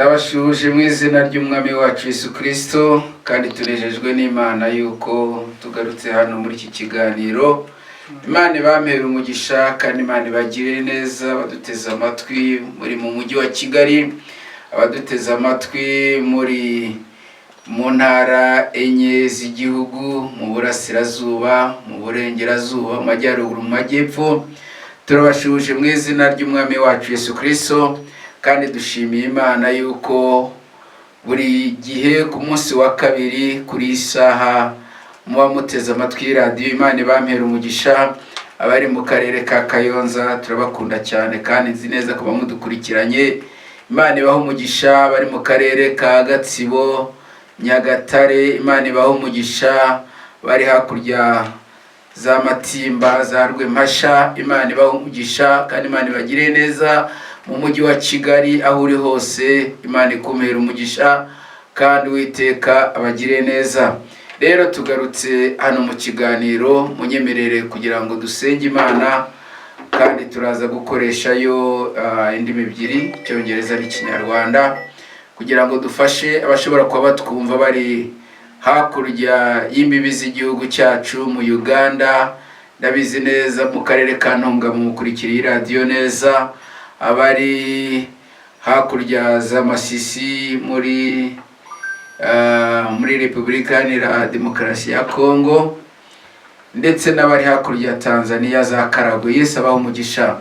Ndabashuhuje mu izina ry'Umwami wacu Yesu Kristo, kandi tunejejwe n'Imana yuko tugarutse hano muri iki kiganiro. Imana ibampere umugisha kandi Imana ibagirire neza. Baduteze amatwi muri mu mujyi wa Kigali, abaduteze amatwi muri mu ntara enye z'igihugu, mu burasirazuba, mu burengerazuba, mu majyaruguru, mu majyepfo, turabashuhuje mu izina ry'Umwami wacu Yesu Kristo. Kandi dushimiye Imana yuko buri gihe ku munsi wa kabiri kuri iyi saha muba muteze amatwi radiyo. Imana ibampera umugisha. Abari mu karere ka Kayonza turabakunda cyane kandi nzi neza kuba mudukurikiranye. Imana ibaha umugisha. Abari mu karere ka Gatsibo, Nyagatare, Imana ibaha umugisha. Bari hakurya za Matimba, za Rwempasha, Imana ibaha umugisha kandi Imana ibagire neza. Mu mujyi wa Kigali, aho uri hose, Imana ikumpera umugisha kandi Uwiteka abagire neza. Rero tugarutse hano mu kiganiro, munyemerere kugira ngo dusenge Imana, kandi turaza gukoreshayo indimi ebyiri, Icyongereza n'Ikinyarwanda, kugira ngo dufashe abashobora kuba batwumva bari hakurya y'imbibi z'igihugu cyacu, mu Uganda. Ndabizi neza mu karere ka Ntunga mukurikira radiyo neza, abari hakurya za Masisi muri Repubulika Iharanira Demokarasi ya Kongo, ndetse n'abari hakurya ya Tanzania, za Karagwe. Yesu abaha umugisha.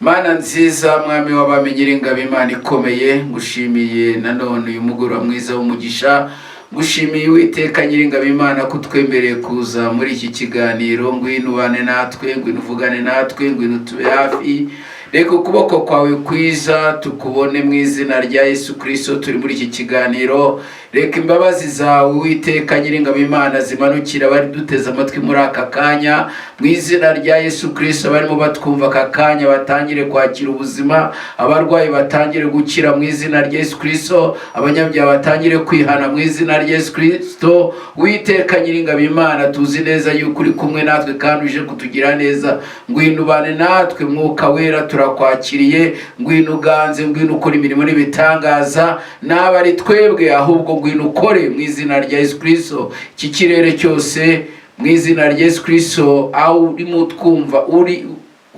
Mana nziza, Mwami w'abami, Nyiringabo, Imana ikomeye, ngushimiye nanone uyu mugoroba mwiza w'umugisha. Ngushimiye, Uwiteka Nyiringabo Imana, ko utwemereye kuza muri iki kiganiro. Ngwino ubane natwe, ngwino uvugane natwe, ngwino tube hafi. Reka ukuboko kwawe kwiza tukubone mu izina rya Yesu Kirisito. Turi muri iki kiganiro, reka imbabazi zawe, Uwiteka Nyiringabo Imana, zimanukira abari duteze amatwi muri aka kanya mu izina rya Yesu Kirisito. Barimo batwumva aka kanya batangire kwakira ubuzima, abarwayi batangire gukira mu izina rya Yesu Kirisito, abanyabyaha batangire kwihana mu izina rya Yesu Kirisito. Uwiteka Nyiringabo Imana, tuzi neza yuko uri kumwe natwe kandi uje kutugira neza. Ngwino ubane natwe, Mwuka Wera, turakwakiriye. Ngwino uganze, ngwino ukora imirimo n'ibitangaza. Naba ari twebwe, ahubwo ngwino ukore mu izina rya Yesu Kirisito. Iki kirere cyose, mu izina rya Yesu Kirisito, aho urimo twumva uri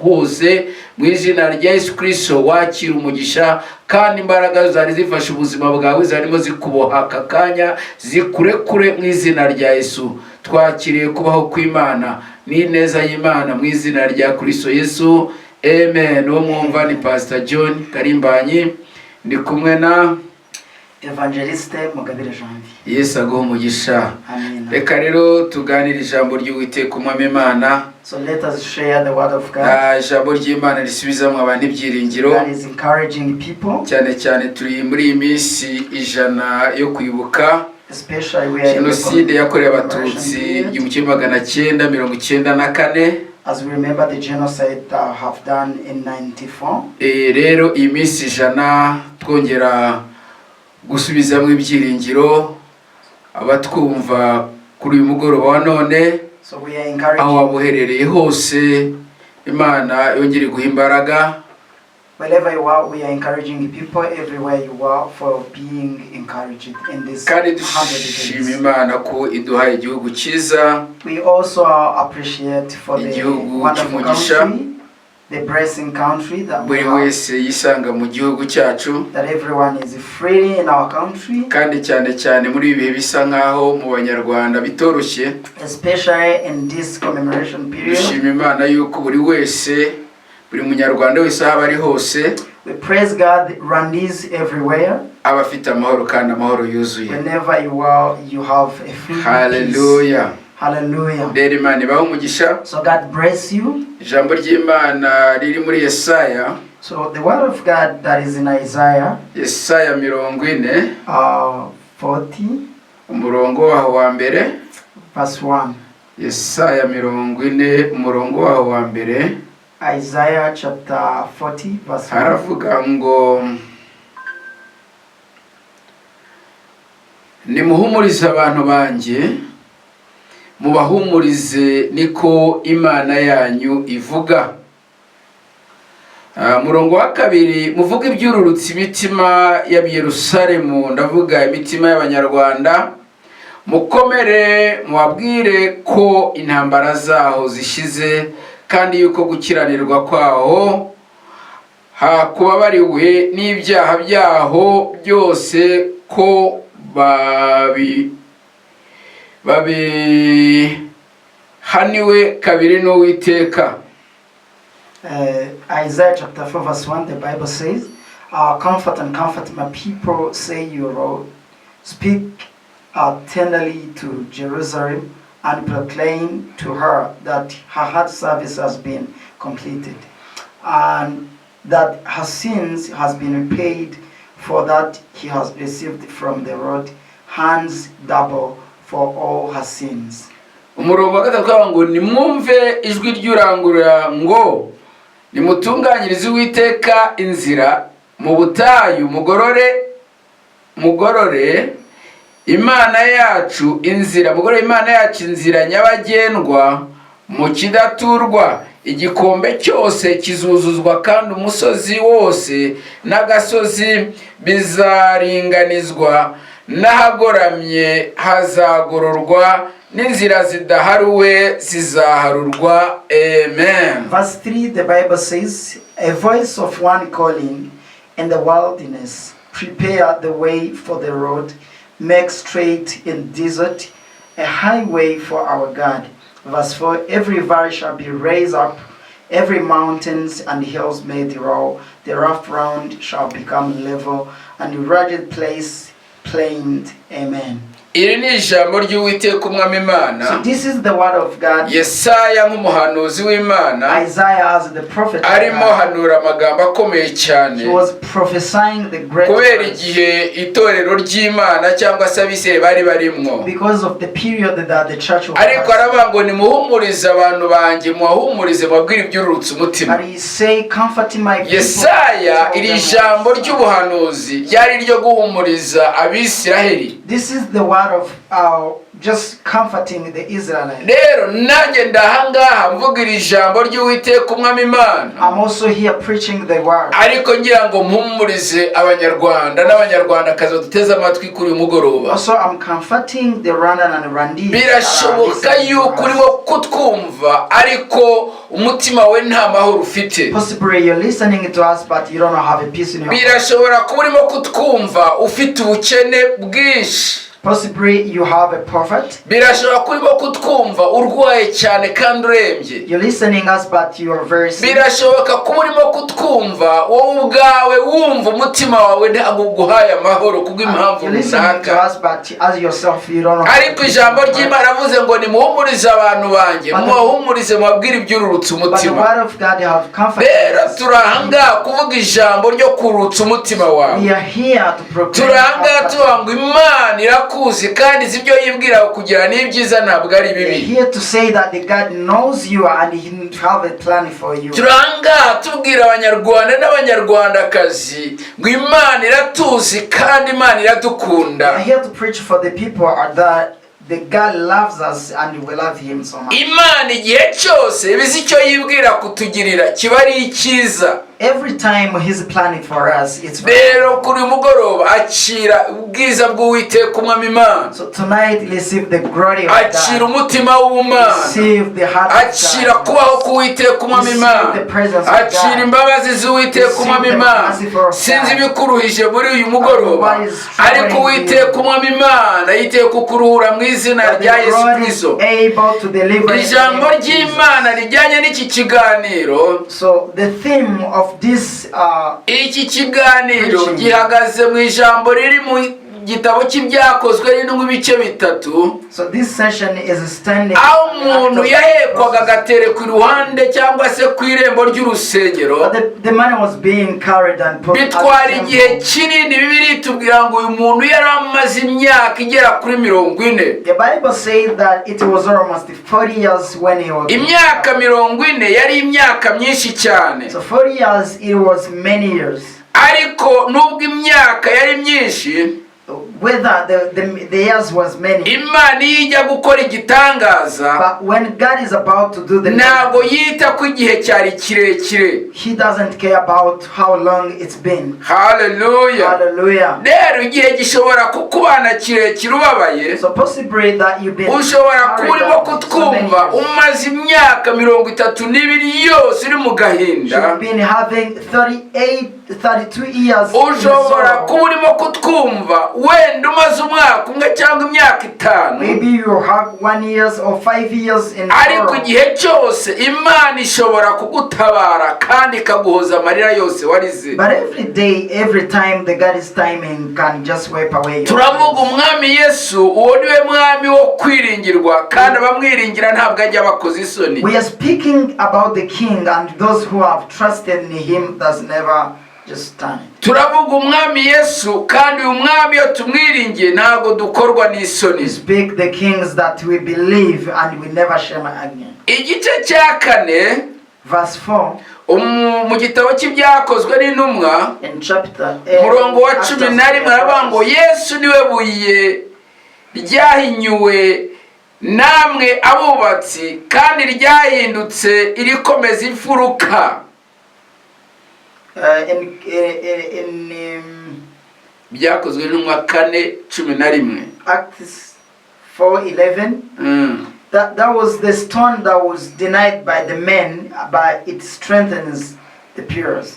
hose, mu izina rya Yesu Kirisito wakira umugisha, kandi imbaraga zari zifashe ubuzima bwawe, zarimo zikuboha aka kanya, zikurekure mu izina rya Yesu. Twakiriye kubaho kw'Imana n'ineza y'Imana mu izina rya Kirisito Yesu, amen. Uwo mwumva ni Pastor John Karimbanyi, ndi kumwe na Evangeliste Mugabire Janvier. Yesu aguha umugisha. Amen. Reka rero tuganire ijambo ry'Uwiteka Umwami Imana. So let us share the word of God Ijambo ry'Imana risubizamo abantu ibyiringiro. that is encouraging people. Cyane cyane turi muri iyi minsi 100 yo kwibuka Especially we are in the jenoside yakorewe commemoration Abatutsi period, 1994. as we remember the genocide that have done in 94. Rero iyi minsi 100 twongera gusubizamo ibyiringiro abatwumva kuri uyu mugoroba wa none. So we are encouraging Aho waba uherereye hose, Imana yongere guha imbaraga. Wherever you are, we are encouraging people everywhere you are for being encouraged in this Kandi 100 dushima days. Imana ko iduha igihugu cyiza, We also appreciate for the igihugu wonderful cy'umugisha. country, the blessing country that we Buri have, wese yisanga mu gihugu cyacu. that everyone is free in our country, Kandi cyane cyane muri ibi bihe bisa nk'aho mu Banyarwanda bitoroshye, especially in this commemoration period. dushima Imana yuko buri wese, buri Munyarwanda wese, aho aba ari hose, We praise God, Rwandese everywhere. aba afite amahoro kandi amahoro yuzuye. Whenever you are, you have a free peace. Haleluya. Hallelujah. Rero Imana ibahe umugisha. So God bless you. Ijambo ry'Imana riri muri Yesaya. So the word of God that is in Isaiah Yesaya 40, 40, umurongo waho wa mbere. verse 1. Yesaya 40, umurongo waho wa mbere. Isaiah chapter 40, verse 1. Haravuga ngo: "Nimuhumurize abantu banjye, mubahumurize, niko Imana yanyu ivuga. Murongo wa kabiri: "Muvuge ibyururutsa imitima y'Abiyerusalemu," ndavuga imitima y'Abanyarwanda, "mukomere, mubabwire ko intambara zaho zishize, kandi yuko gukiranirwa kwaho hakubabariwe, n'ibyaha byaho byose ko babihaniwe kabiri n'Uwiteka." Isaiah chapter 4, verse 1, the Bible says, "Comfort and comfort my people, say you Lord. Speak tenderly to Jerusalem and proclaim to her that her hard service has been completed, and that her sins has been repaid, for that he has received from the Lord hands double for all her sins." Umurongo wa gatatu twavuga ngo: "Nimwumve ijwi ry'urangurura ngo: Nimutunganyirize Uwiteka inzira mu butayu, mugorore, mugorore Imana yacu inzira, mugorore Imana yacu inzira nyabagendwa mu kidaturwa. Igikombe cyose kizuzuzwa, kandi umusozi wose n'agasozi bizaringanizwa, n'ahagoramye hazagororwa, n'inzira zidaharuwe zizaharurwa." Amen. Verse 3, the Bible says, "A voice of one calling in the wilderness, prepare the way for the Lord, make straight in desert a highway for our God." Verse 4, "Every valley shall be raised up, every mountains and hills made low, the rough ground shall become level, and the rugged place planed." Amen. Iri ni ijambo ry'Uwiteka Umwami Imana. So this is the word of God. Yesaya nk'umuhanuzi w'Imana Isaiah as the prophet of arimo God, hanura amagambo akomeye cyane he was prophesying the great kubera words igihe itorero ry'Imana cyangwa se abisirayeli bari barimwo. Because of the period that the church was Ariko passing. aravuga ngo: "Nimuhumurize abantu banjye, mubahumurize, mubabwire ibyururutse umutima." But he say, "Comforting my people." Yesaya Tell iri them. jambo ry'ubuhanuzi ryari iryo guhumuriza Abisiraheli. This is the word of just comforting the Israelites. Rero nanjye ndahangaha mvuga iri jambo ry'Uwiteka Umwami Imana, I'm also here preaching the word. Ariko ngira ngo mpumurize Abanyarwanda n'Abanyarwandakazi baduteze amatwi kuri uyu mugoroba. Also, I'm comforting the Rwandan and Rwandese that are Birashoboka listening to yuko us. urimo kutwumva, ariko umutima we nta mahoro ufite. Possibly you're listening to us, but you don't have a peace in your heart. Birashobora kuba urimo kutwumva ufite ubukene bwinshi. Possibly you have a prophet. Birashobora kuba urimo kutwumva urwaye cyane kandi urembye. You're listening us, but you are very sick. Birashoboka kuba urimo kutwumva wowe ubwawe wumva umutima wawe ntabwo uguhaye amahoro kubw'impamvu You're listening to runaka. us, but as yourself, you don't know. Ariko ijambo ry'Imana avuze ngo: "Nimuhumurize abantu banjye, mubahumurize, mubabwire ibyururutse But the umutima." word of God have comforted Rero us. turi ahangaha kuvuga ijambo ryo kurutsa umutima wawe. We are here to proclaim Turi ahangaha comfort. tuvuga ngo Imana irakuzi kandi izi ibyo yibwira kugira ni ibyiza, ntabwo ari We are bibi. here to say that the God knows you and He have a plan for you. Turi ahangaha tubwira Abanyarwanda n'Abanyarwandakazi ngo Imana iratuzi kandi Imana iradukunda. We are here to preach for the people that the God loves us and we love Him so much. Imana igihe cyose ibizi icyo yibwira kutugirira kiba ari icyiza. Every time He's planning for us, it's Rero kuri uyu mugoroba akira ubwiza bw'Uwiteka Umwami Imana. So tonight, receive the glory of Akira God. umutima w'ubumana. Receive the heart of Akira God. kubaho k'Uwiteka Umwami Imana. Akira imbabazi z'Uwiteka Umwami Imana. Sinzi ibikuruhije muri uyu mugoroba, ariko Uwiteka Umwami Imana yiteye kukuruhura mu izina That rya the Yesu Lord is Kristo. able to deliver in the Ijambo name of Jesus. ry'Imana rijyanye n'iki kiganiro, So the theme of this iki kiganiro preaching. gihagaze mu ijambo riri mu gitabo cy'Ibyakozwe ririmo ibice bitatu, So this session is standing aho umuntu yahekwaga agaterekwa iruhande cyangwa se ku irembo ry'urusengero. But the man was being carried and put at the Bitwara temple. igihe kinini. Bibiliya itubwira ngo uyu muntu yari amaze imyaka igera kuri 40. The Bible says that it was almost 40 years when he was Imyaka 40 yari imyaka myinshi cyane. So 40 years, it was many years. Ariko nubwo imyaka yari myinshi, Whether the years was many, Imana iyo ijya gukora igitangaza, but when God is about to do the ntabwo yita ko igihe cyari kirekire. He doesn't care about how long it's been. Haleluya. Hallelujah. Rero igihe gishobora kukubana kirekire ubabaye. So possibly that you've been Ushobora kuba carried urimo on so many kutwumva years. umaze imyaka 32 yose uri mu gahinda. You've been having 38, 32 years in Ushobora sorrow. kuba urimo kutwumva wenda umaze umwaka umwe cyangwa imyaka 5. Maybe you have 1 years or 5 years in Ariko sorrow. igihe cyose Imana ishobora kugutabara kandi ikaguhoza amarira yose warize. But every day, every time, the God is timing can just wipe away your Turavuga tears. Umwami Yesu, uwo niwe mwami wo kwiringirwa, kandi abamwiringira ntabwo ajya bakoza isoni. We are speaking about the King, and those who have trusted in him does never just stand. Turavuga Umwami Yesu, kandi uyu mwami iyo tumwiringiye ntabwo dukorwa n'isoni. We speak the kings that we believe and we never shame again. Igice cya kane, Verse 4 mu gitabo cy'Ibyakozwe n'Intumwa, in chapter 8. umurongo wa 11 aravuga ngo: "Yesu niwe buye ryahinyuwe namwe abubatsi, kandi ryahindutse irikomeza imfuruka." In Byakozwe n'Intumwa 4:11. Acts 4:11. That was the stone that was denied by the men, but it strengthens the pillars.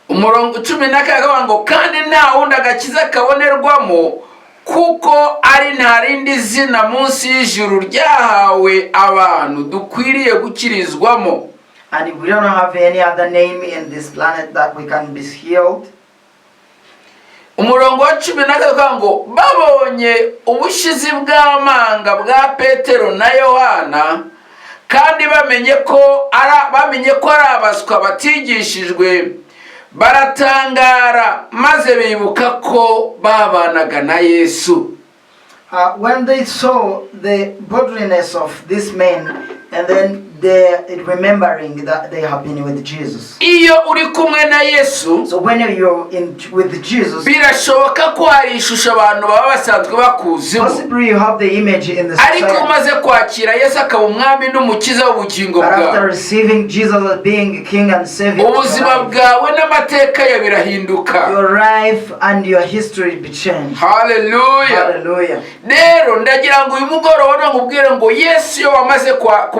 Umurongo 12 akavuga ngo: "Kandi nta wundi agakiza kabonerwamo, kuko ari nta rindi zina munsi y'ijuru ryahawe abantu dukwiriye gukirizwamo." And we don't have any other name in this planet that we can be healed. Umurongo wa 13 ukavuga ngo: "Babonye ubushizi bw'amanga bwa Petero na Yohana, kandi bamenye ko ari abaswa batigishijwe, baratangara, maze bibuka ko babanaga na Yesu." When they saw the boldness of this man, and then they remembering that they have been with Jesus. Iyo uri kumwe na Yesu, So when you're in with Jesus, birashoboka ko hari ishusho abantu baba basanzwe bakuziho, possibly you have the image in the ariko society. umaze kwakira Yesu akaba umwami n'umukiza w'ubugingo But after bwawe, receiving Jesus as being King and Savior of your ubuzima life, bwawe n'amateka yawe birahinduka. your life and your history be changed. Haleluya. Hallelujah. Rero ndagira ngo uyu mugoroba nkubwire ngo Yesu iyo wamaze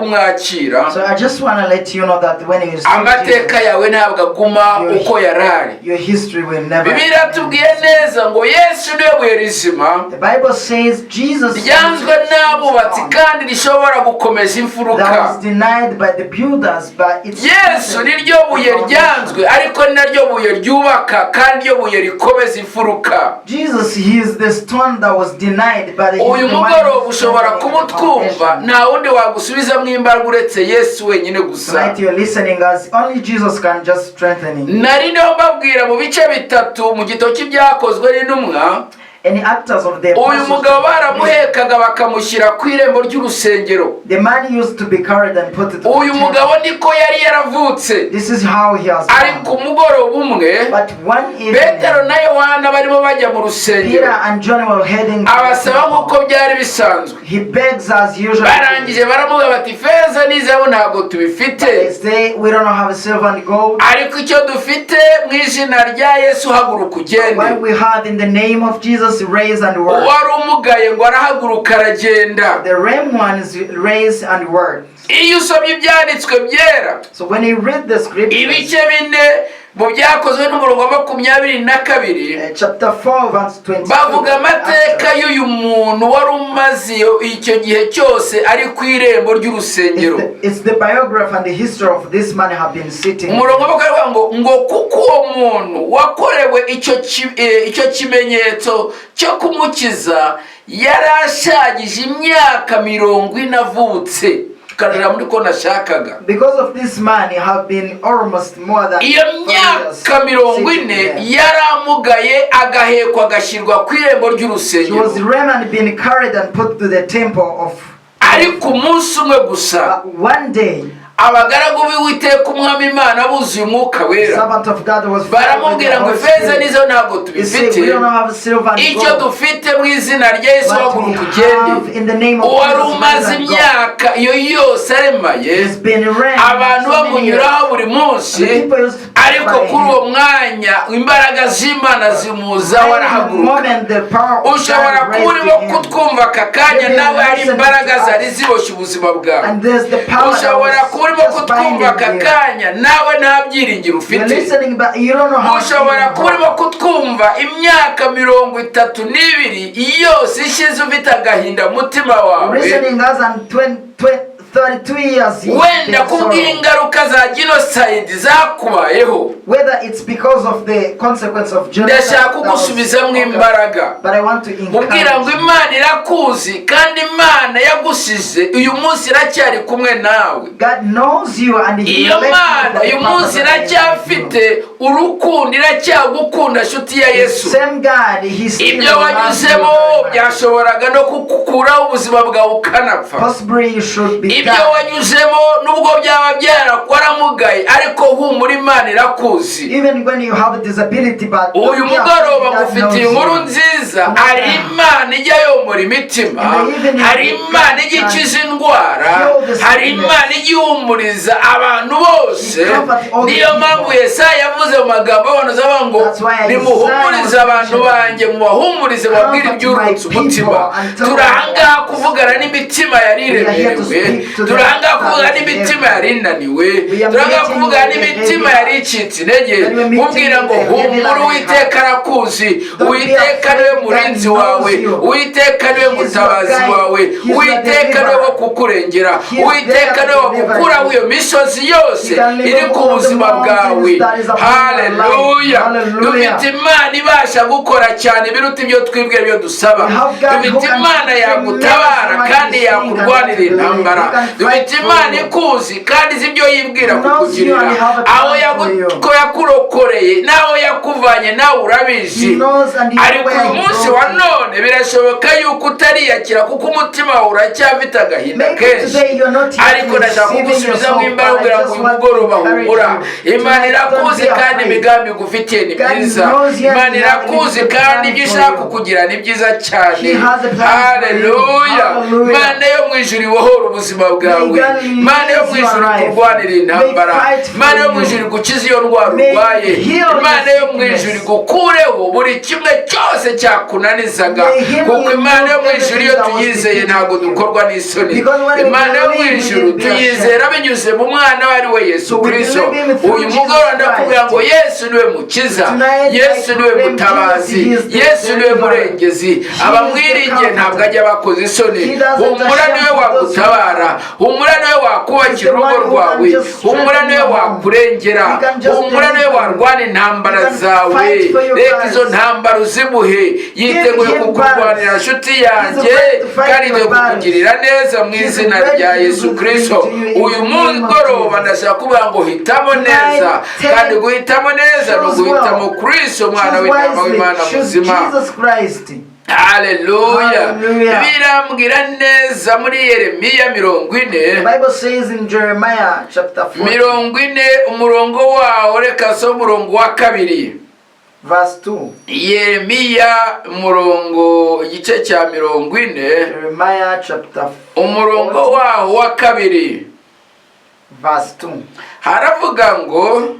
kumwakira, So I just want to let you know that when you receive amateka Jesus, yawe ntabwo aguma uko yari ari. your history will never. Bibiliya tubwiye neza ngo Yesu niwe buye rizima The Bible says Jesus ryanzwe n'abubatsi kandi rishobora gukomeza imfuruka. that was denied by the builders, but it's Yesu ni ryo buye ryanzwe, ariko ni naryo buye ryubaka kandi ryo buye rikomeza imfuruka. Jesus, he is the stone that was denied, but he is Uyu the one mugoroba ushobora standing kuba in the utwumva, foundation. nta wundi wagusubizamo imbaraga uretse Yesu wenyine gusa. Tonight you're listening us, only Jesus can just strengthen you. Nari niho mbabwira mu bice bitatu mu gitabo cy'Ibyakozwe n'Intumwa. Any actors of the Uyu apostles, mugabo baramuhekaga bakamushyira ku irembo ry'urusengero. the man used to be carried and put to the Uyu temple. mugabo niko yari yaravutse. This is how he has Ariko come. umugoroba umwe, But one evening, Petero na Yohana barimo bajya mu rusengero, Peter and John were heading to the abasaba temple. nk'uko byari bisanzwe. He begs as usual. Barangije baramuga bati: "Feza n'izahabu ntabwo tubifite, They say, "We don't have silver and gold. ariko icyo dufite, mu izina rya Yesu haguruka ugende." What we have, in the name of Jesus, raise and work." Uwari umugaye ngo arahaguruka aragenda. The lame ones raise and work. Iyo usomye Ibyanditswe Byera, So when you read the scriptures, ibice 4 mu Byakozwe n'umurongo wa 22, chapter 4, verse 22, bavuga amateka y'uyu muntu wari umaze icyo gihe cyose ari ku irembo ry'urusengero. It's the biography and the history of this man have been sitting. Umurongo bakavuga ngo kuko uwo muntu wakorewe icyo kimenyetso cyo kumukiza yari ashagije imyaka 40 avutse. Tukarira muri ko nashakaga. Because of this man, he have been almost more than Iyo 40 years myaka mirongo sitting ine there. yaramugaye, agahekwa, agashyirwa ku irembo He ry'urusengero. was lame and been carried and put to the temple of. Ariko umunsi umwe gusa, But one day, Abagaragu b'Uwiteka Umwami Imana buzuye Umwuka Wera Servant of God was filled with the baramubwira ngo Holy ifeza Spirit. nizo ntabwo He said, tubifite, "We don't have silver and icyo gold, dufite, mu izina rya Yesu but we haguruka ugende. have in the name of Uwari Jesus umaze Christ and God." imyaka iyo yose aremaye, He's been ran abantu so many years. bamunyuraho buri munsi, And the people used to pass ariko by kuri him. uwo mwanya imbaraga z'Imana zimuzaho, In the arahaguruka. moment, the power of Ushobora God kuba raised urimo him. kutwumva aka kanya, Maybe nawe hari listen imbaraga to us. zari ziboshye ubuzima bwawe. And there's the power that Ushobora kuba urimo was just kutwumva aka binding you. kanya, nawe nta byiringiro You're ufite. listening, but you don't know how to Ushobora even kuba urimo go. kutwumva, imyaka 32 yose ishize ufite agahinda mu mutima wawe, Listening us and 20, 20, 32 years you've wenda been sorrow. kubw'ingaruka za genocide zakubayeho. Whether it's because of the consequence of genocide Ndashaka that was kugusubizamo occurred. imbaraga, But I want to mubwira ngo encourage you. Imana irakuzi, kandi Imana yagusize uyu munsi iracyari kumwe nawe. God knows you and He Iyo left you Mana for the uyu munsi purpose that He has given you. iracyafite urukundo, iracyagukunda, nshuti ya Yesu. Same God, He still Ibyo loves you wanyuzemo very much. byashoboraga no kukukuraho ubuzima bwawe ukanapfa. Possibly you should be Ibyo done. wanyuzemo nubwo byaba byarakwaramugaye, ariko humura, Imana irakuzi. Even when you have a disability, but Uyu don't be mugoroba afraid, God ngufitiye knows inkuru you. nziza. Hari Imana ijya yomora imitima, hari Imana ijya ikiza indwara, hari Imana ijya ihumuriza abantu bose. Niyo mpamvu Yesaya yavuze mu magambo y'abantu avuga ngo nimuhumurize abantu banjye, mubahumurize, mubabwire ibyurutse umutima. Turi ahangaha kuvugana n'imitima yari iremerewe, turi ahangaha kuvugana n'imitima yari inaniwe, turi ahangaha kuvugana n'imitima yari icitse intege, mubwira ngo humura, Uwiteka arakuzi. Uwiteka niwe murinzi wawe, Uwiteka niwe mutabazi wawe, Uwiteka niwe wo kukurengera, Uwiteka niwe wagukuraho iyo misozi yose iri ku buzima bwawe. Haleluya! Dufite Imana ibasha gukora cyane biruta ibyo twibwira, ibyo dusaba. Dufite Imana yagutabara kandi yakurwanira intambara. Dufite Imana ikuzi kandi izi ibyo yibwira kukugirira. Aho ko yakurokoreye n'aho yakuvanye nawe urabizi. He knows and he Ariko where uyu he munsi brought wa you. none birashoboka yuko utariyakira, kuko umutima wawe uracyafite agahinda Maybe kenshi. today you're not yet Ariko ndashaka receiving kugusubizamo yourself, imbaraga, but I kugira ngo just uyu want to mugoroba encourage humura. you. Imana Tonight, don't irakuzi be kandi afraid. imigambi igufitiye ni God myiza. knows you and Imana He has a irakuzi good kandi plan ibyo for ishaka you. kukugira ni byiza cyane. He has a plan for you. Haleluya! Hallelujah. Imana yo mu ijuru ibohora ubuzima bwawe. May God Imana yo mu release your ijuru life. ikurwanira intambara. May fight for Imana yo mu you. ijuru igukize iyo ndwara May urwaye. heal your Imana yo mu sickness. ijuru igukureho buri kimwe cyose cyakunanizaga, May heal kuko you Imana yo mu ijuru iyo everything that was tuyizeye defeating ntabwo you. dukorwa n'isoni. Because when we Imana yo mu believe, we ijuru will be tuyizera binyuze mu mwana we, ari we Yesu So we Kristo. believe him through Uyu Jesus mugoroba ndakubwira ngo Christ. Yesu niwe mukiza. Tonight, Yesu I niwe proclaim mutabazi. Jesus, he is the Yesu niwe deliverer. murengezi. He is the Abamwiringiye ntabwo comforter. ajya bakoze isoni. He doesn't Humura, ashame niwe for those who wagutabara. Humura, niwe wakubakira He's the urugo one who can rwawe. just Humura, strengthen niwe your home. wakurengera. He can just Humura, niwe deliver you. warwana intambara He can zawe. fight for your Reka izo battles. ntambara uzimuhe, yiteguye Give him kukurwanira, battles. nshuti yanjye, He's ready to fight kandi your yiteguye battles. kukugirira neza mu He's izina ready rya to do Yesu good Kristo. things to you in Uyu the name of mugoroba Jesus. ndashaka kuvuga ngo hitamo Tonight, neza, take- kandi guhitamo neza ni choose uguhitamo well. Kristo, umwana Choose w'intama wisely. w'Imana Choose muzima. Jesus Christ. Haleluya! Hallelujah. Birambwira neza muri Yeremiya 40. The Bible says in Jeremiah chapter 4, 40, umurongo wawo, reka so umurongo wa 2. verse 2. Yeremiya umurongo, igice cya 40, Jeremiah chapter 4, umurongo waho wa 2, verse 2. Haravuga ngo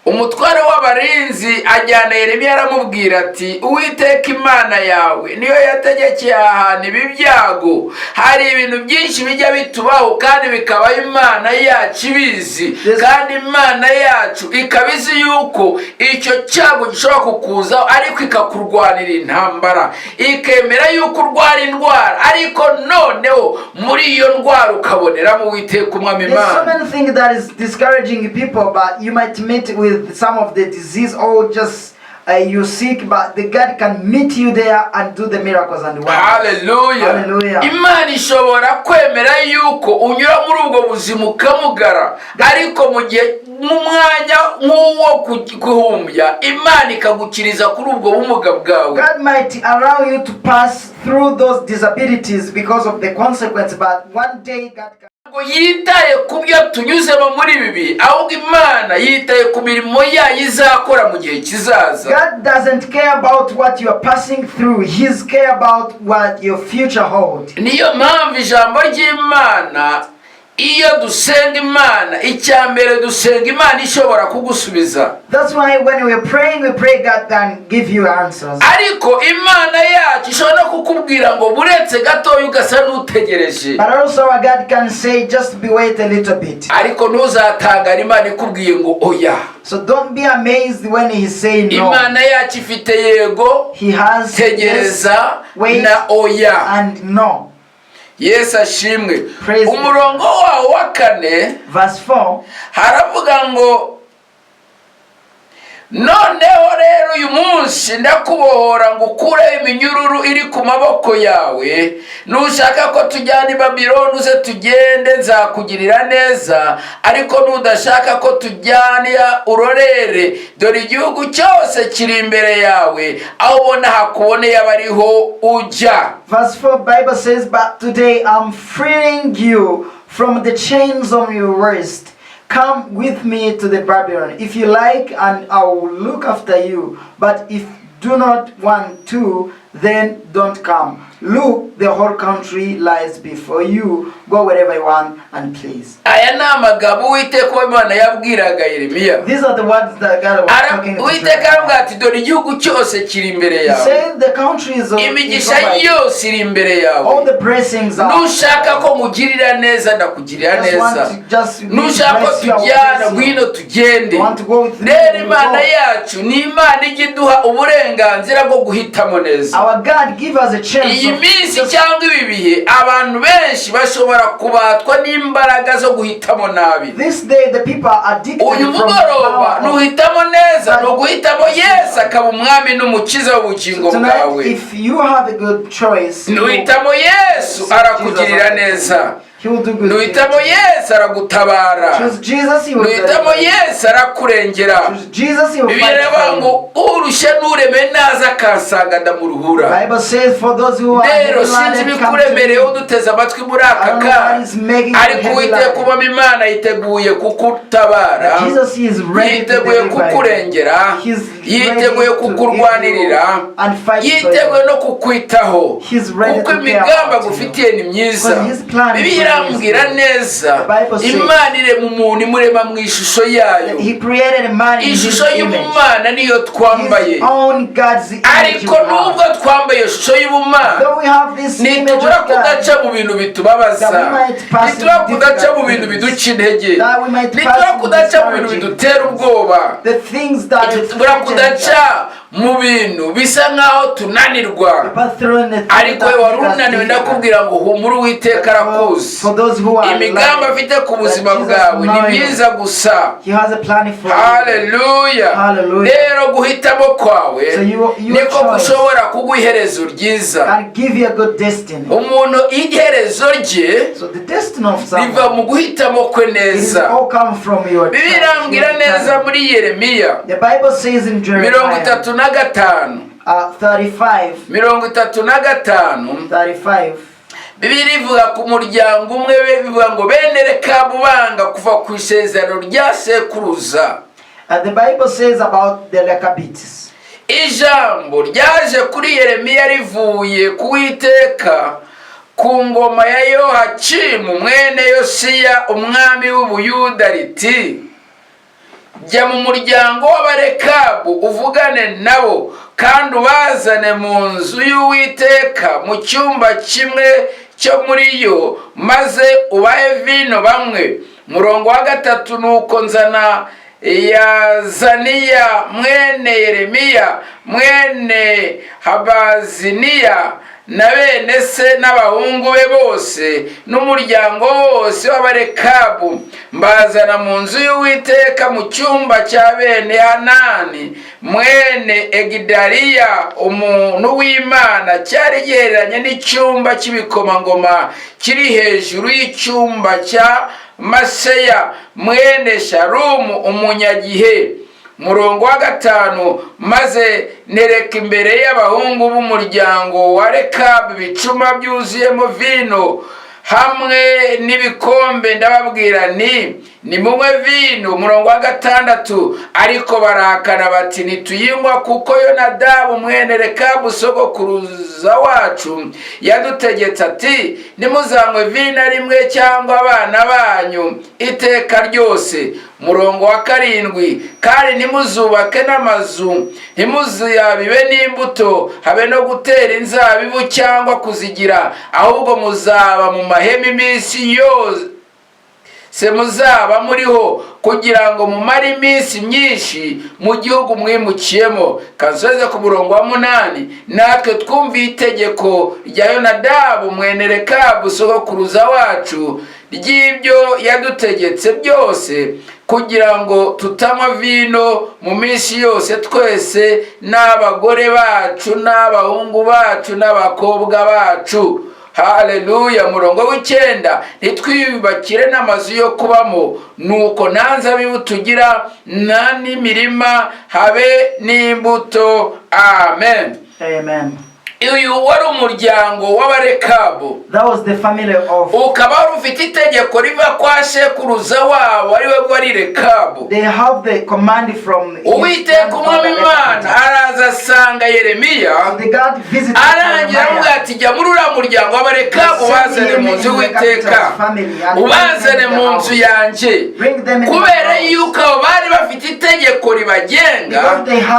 umutware w'abarinzi ajyana Yeremiya, aramubwira ati: "Uwiteka Imana yawe niyo yategekeye aha hantu ibi byago." Hari ibintu byinshi bijya bitubaho kandi bikaba Imana yacu ibizi, kandi Imana yacu ikaba izi yuko icyo cyago gishobora kukuzaho, ariko ikakurwanira intambara, ikemera yuko urwara indwara, ariko noneho muri iyo ndwara ukaboneramo Uwiteka Umwami There's so Imana. many things that is discouraging people, but you might meet with some of the disease or just you sick, but the God can meet you there and do the miracles and wonders. Haleluya! Hallelujah. Imana ishobora kwemera yuko unyura muri ubwo buzima ukamugara, ariko mu gihe mu mwanya nk'uwo guhumbya, Imana ikagukiriza kuri ubwo bumuga bwawe. God might allow you to pass through those disabilities because of the consequence, but one day God can. Ntabwo yitaye ku byo tunyuzemo muri ibi bihe, ahubwo Imana yitaye ku mirimo yayo izakora mu gihe kizaza. God doesn't care about what you are passing through. He's care about what your future holds. Niyo mpamvu ijambo ry'Imana, iyo dusenga Imana, icya mbere dusenga Imana ishobora kugusubiza. That's why when we're praying, we pray God can give you answers. Ariko Imana yacu ishobora no kukubwira ngo buretse gatoya, ugasa n'utegereje. But also our God can say, "Just be wait a little bit." Ariko ntuzatangare Imana ikubwiye ngo oya. So don't be amazed when He's saying no. Imana yacu ifite yego, He has yes tegereza wait, na oya. and no. Yesu ashimwe. Praise. Umurongo wawo wa kane, Verse 4. haravuga ngo: "Noneho rero uyu munsi ndakubohora ngo ukureho iminyururu iri ku maboko yawe. Nushaka ko tujyana i Babiloni, uze tugende, nzakugirira neza. Ariko nudashaka ko tujyana, urorere. Dore igihugu cyose kiri imbere yawe, aho ubona hakuboneye aba ariho ujya." Verse 4, Bible says, "But today I'm freeing you from the chains on your wrist. Come with me to the Babylon, if you like, and I will look after you. But if do not want to, then don't come. Look, the whole country lies before you. Go wherever you want and please." Aya ni amagambo Uwiteka Imana yabwiraga Yeremiya. These are the words that God was talking to Uwiteka Jeremiah. aravuga ati: "Dore igihugu cyose kiri imbere He yawe." said the country is Imigisha over you. yose iri imbere yawe. All the blessings are. Nushaka ko mugirira neza, ndakugirira Just want neza. to just Nushaka ko bless you, I will tujyana, bless you. ngwino tugende. Want to go with me, Rero we will Imana go. yacu ni Imana ijya iduha uburenganzira bwo guhitamo neza. Our God give us a chance Iyi of minsi cyangwa ibi bihe, abantu benshi bashobora kubatwa n'imbaraga zo guhitamo nabi. This day the people are addicted Uyu from the mugoroba, power of nuhitamo neza, ni uguhitamo Yesu akaba umwami n'umukiza w'ubugingo Tonight, bwawe. if you have a good choice, Nuhitamo Yesu, arakugirira neza. He will do good Nuhitamo things. Yesu, aragutabara. Choose Jesus, He will Nuhitamo deliver you. Yesu, arakurengera. Choose Jesus, He will Bibiliya fight iravuga for ngo: you. "Urushye n'ureme naza akansanga, ndamuruhura." Bible says, for those who are Rero heavy sinzi laden, come to ibikuremereye me. uduteze amatwi muri aka I don't know what kanya, is making you ariko heavy Uwiteka laden. ubamo Imana yiteguye kukutabara, That Jesus is ready to yiteguye deliver you. kukurengera, He's yiteguye ready to kukurwanirira, give you and fight for yiteguye you. no kukwitaho, He's ready kuko to care imigambi about you. agufitiye ni myiza. Because his plan Bibiliya for you is irambwira good. neza, The Bible says Imana irema umuntu imurema mu ishusho yayo. He created a man in His Ishusho image. y'ubumana niyo twambaye. His own God's image Ariko we have. nubwo twambaye iyo shusho y'ubumana, Though we have this image nitubura of God, kudaca mu bintu bitubabaza, that we might pass nitubura in kudaca mu difficult bintu things, biduca intege, that we might nitubura pass in kudaca mu bintu discouraging bidutera things, ubwoba, the things that nitubura kudaca mu bintu bisa nk'aho tunanirwa. we pass through in the things Ariko that we wari make us unaniwe, difficult. ndakubwira ngo humura, Uwiteka arakuzi. For those who are Imigambi alive, afite ku buzima that Jesus bwawe ni knows. myiza gusa. He has a plan for you. Haleluya. Hallelujah. Rero guhitamo kwawe So your niko choice gushobora kuguha iherezo ryiza. can give you a good destiny. Umuntu iherezo rye So the destiny of riva someone mu guhitamo kwe it is neza. all come from your Bibiliya choice, irambwira your neza talent. muri Yeremiya The Bible says in mirongo Jeremiah itatu na gatanu, 35, 35, 35. Bibiliya ivuga ku muryango umwe, bivuga ngo bene Rekabu banga kuva ku isezerano rya sekuruza. The Bible says about the Rechabites. Ijambo ryaje kuri Yeremiya rivuye ku Witeka ku ngoma ya Yohakimu mwene Yosiya, umwami w'Ubuyuda, riti: "Jya mu muryango w'Abarekabu, uvugane nabo, kandi ubazane mu nzu y'Uwiteka mu cyumba kimwe cyo muri yo, maze ubahe vino bamwe." Murongo wa gatatu: "Nuko nzana Yazaniya mwene Yeremiya mwene Habaziniya na bene se n'abahungu be bose n'umuryango wose w'Abarekabu, mbazana mu nzu y'Uwiteka mu cyumba cya bene Hanani mwene Egidariya, umuntu w'Imana, cyari gihereranye n'icyumba cy'ibikomangoma kiri hejuru y'icyumba cya Maseya mwene Sharumu umunyagihe." Murongo wa gatanu: "Maze nereka imbere y'abahungu b'umuryango wa Rekabu ibicuma byuzuyemo vino." Hamwe n'ibikombe, ndababwira nti: "Nimunywe vino." Umurongo wa gatandatu: ariko barahakana bati: "Ntituyinywa, kuko Yonadabu mwene Rekabu sogokuruza wacu yadutegetse ati: 'Ntimuzanywe vino rimwe cyangwa abana banyu iteka ryose.'" Murongo wa karindwi: kandi ntimuzubake n'amazu, ntimuzabibe n'imbuto, habe no gutera inzabibu cyangwa kuzigira, ahubwo muzaba mu mahema iminsi yose se muzaba muriho, kugira ngo mumare iminsi myinshi mu gihugu mwimukiyemo. Kansoze ku murongo wa munani: natwe twumviye itegeko rya Yonadabu mwene Rekabu sogokuruza wacu, ry'ibyo yadutegetse byose, kugira ngo tutanywa vino mu minsi yose, twese n'abagore bacu n'abahungu bacu n'abakobwa bacu. Haleluya! Murongo w'icyenda: ntitwiyubakire n'amazu yo kubamo, nuko nta nzabibu tugira, nta n'imirima, habe n'imbuto. Amen. Amen. Uyu wari umuryango w'Abarekabu. That was the family of. Ukaba wari ufite itegeko riva kwa sekuruza wabo, ari we wari Rekabu. They have the command from his Uwiteka Umwami grandfather. Imana araza asanga Yeremiya. The God visited Arangira aramubwira Jeremiah. ati: "Jya muri uriya muryango w'Abarekabu, ubazane mu nzu y'Uwiteka, ubazane mu nzu yanjye." Bring them in my Kubera house. yuko abo bari bafite itegeko ribagenga,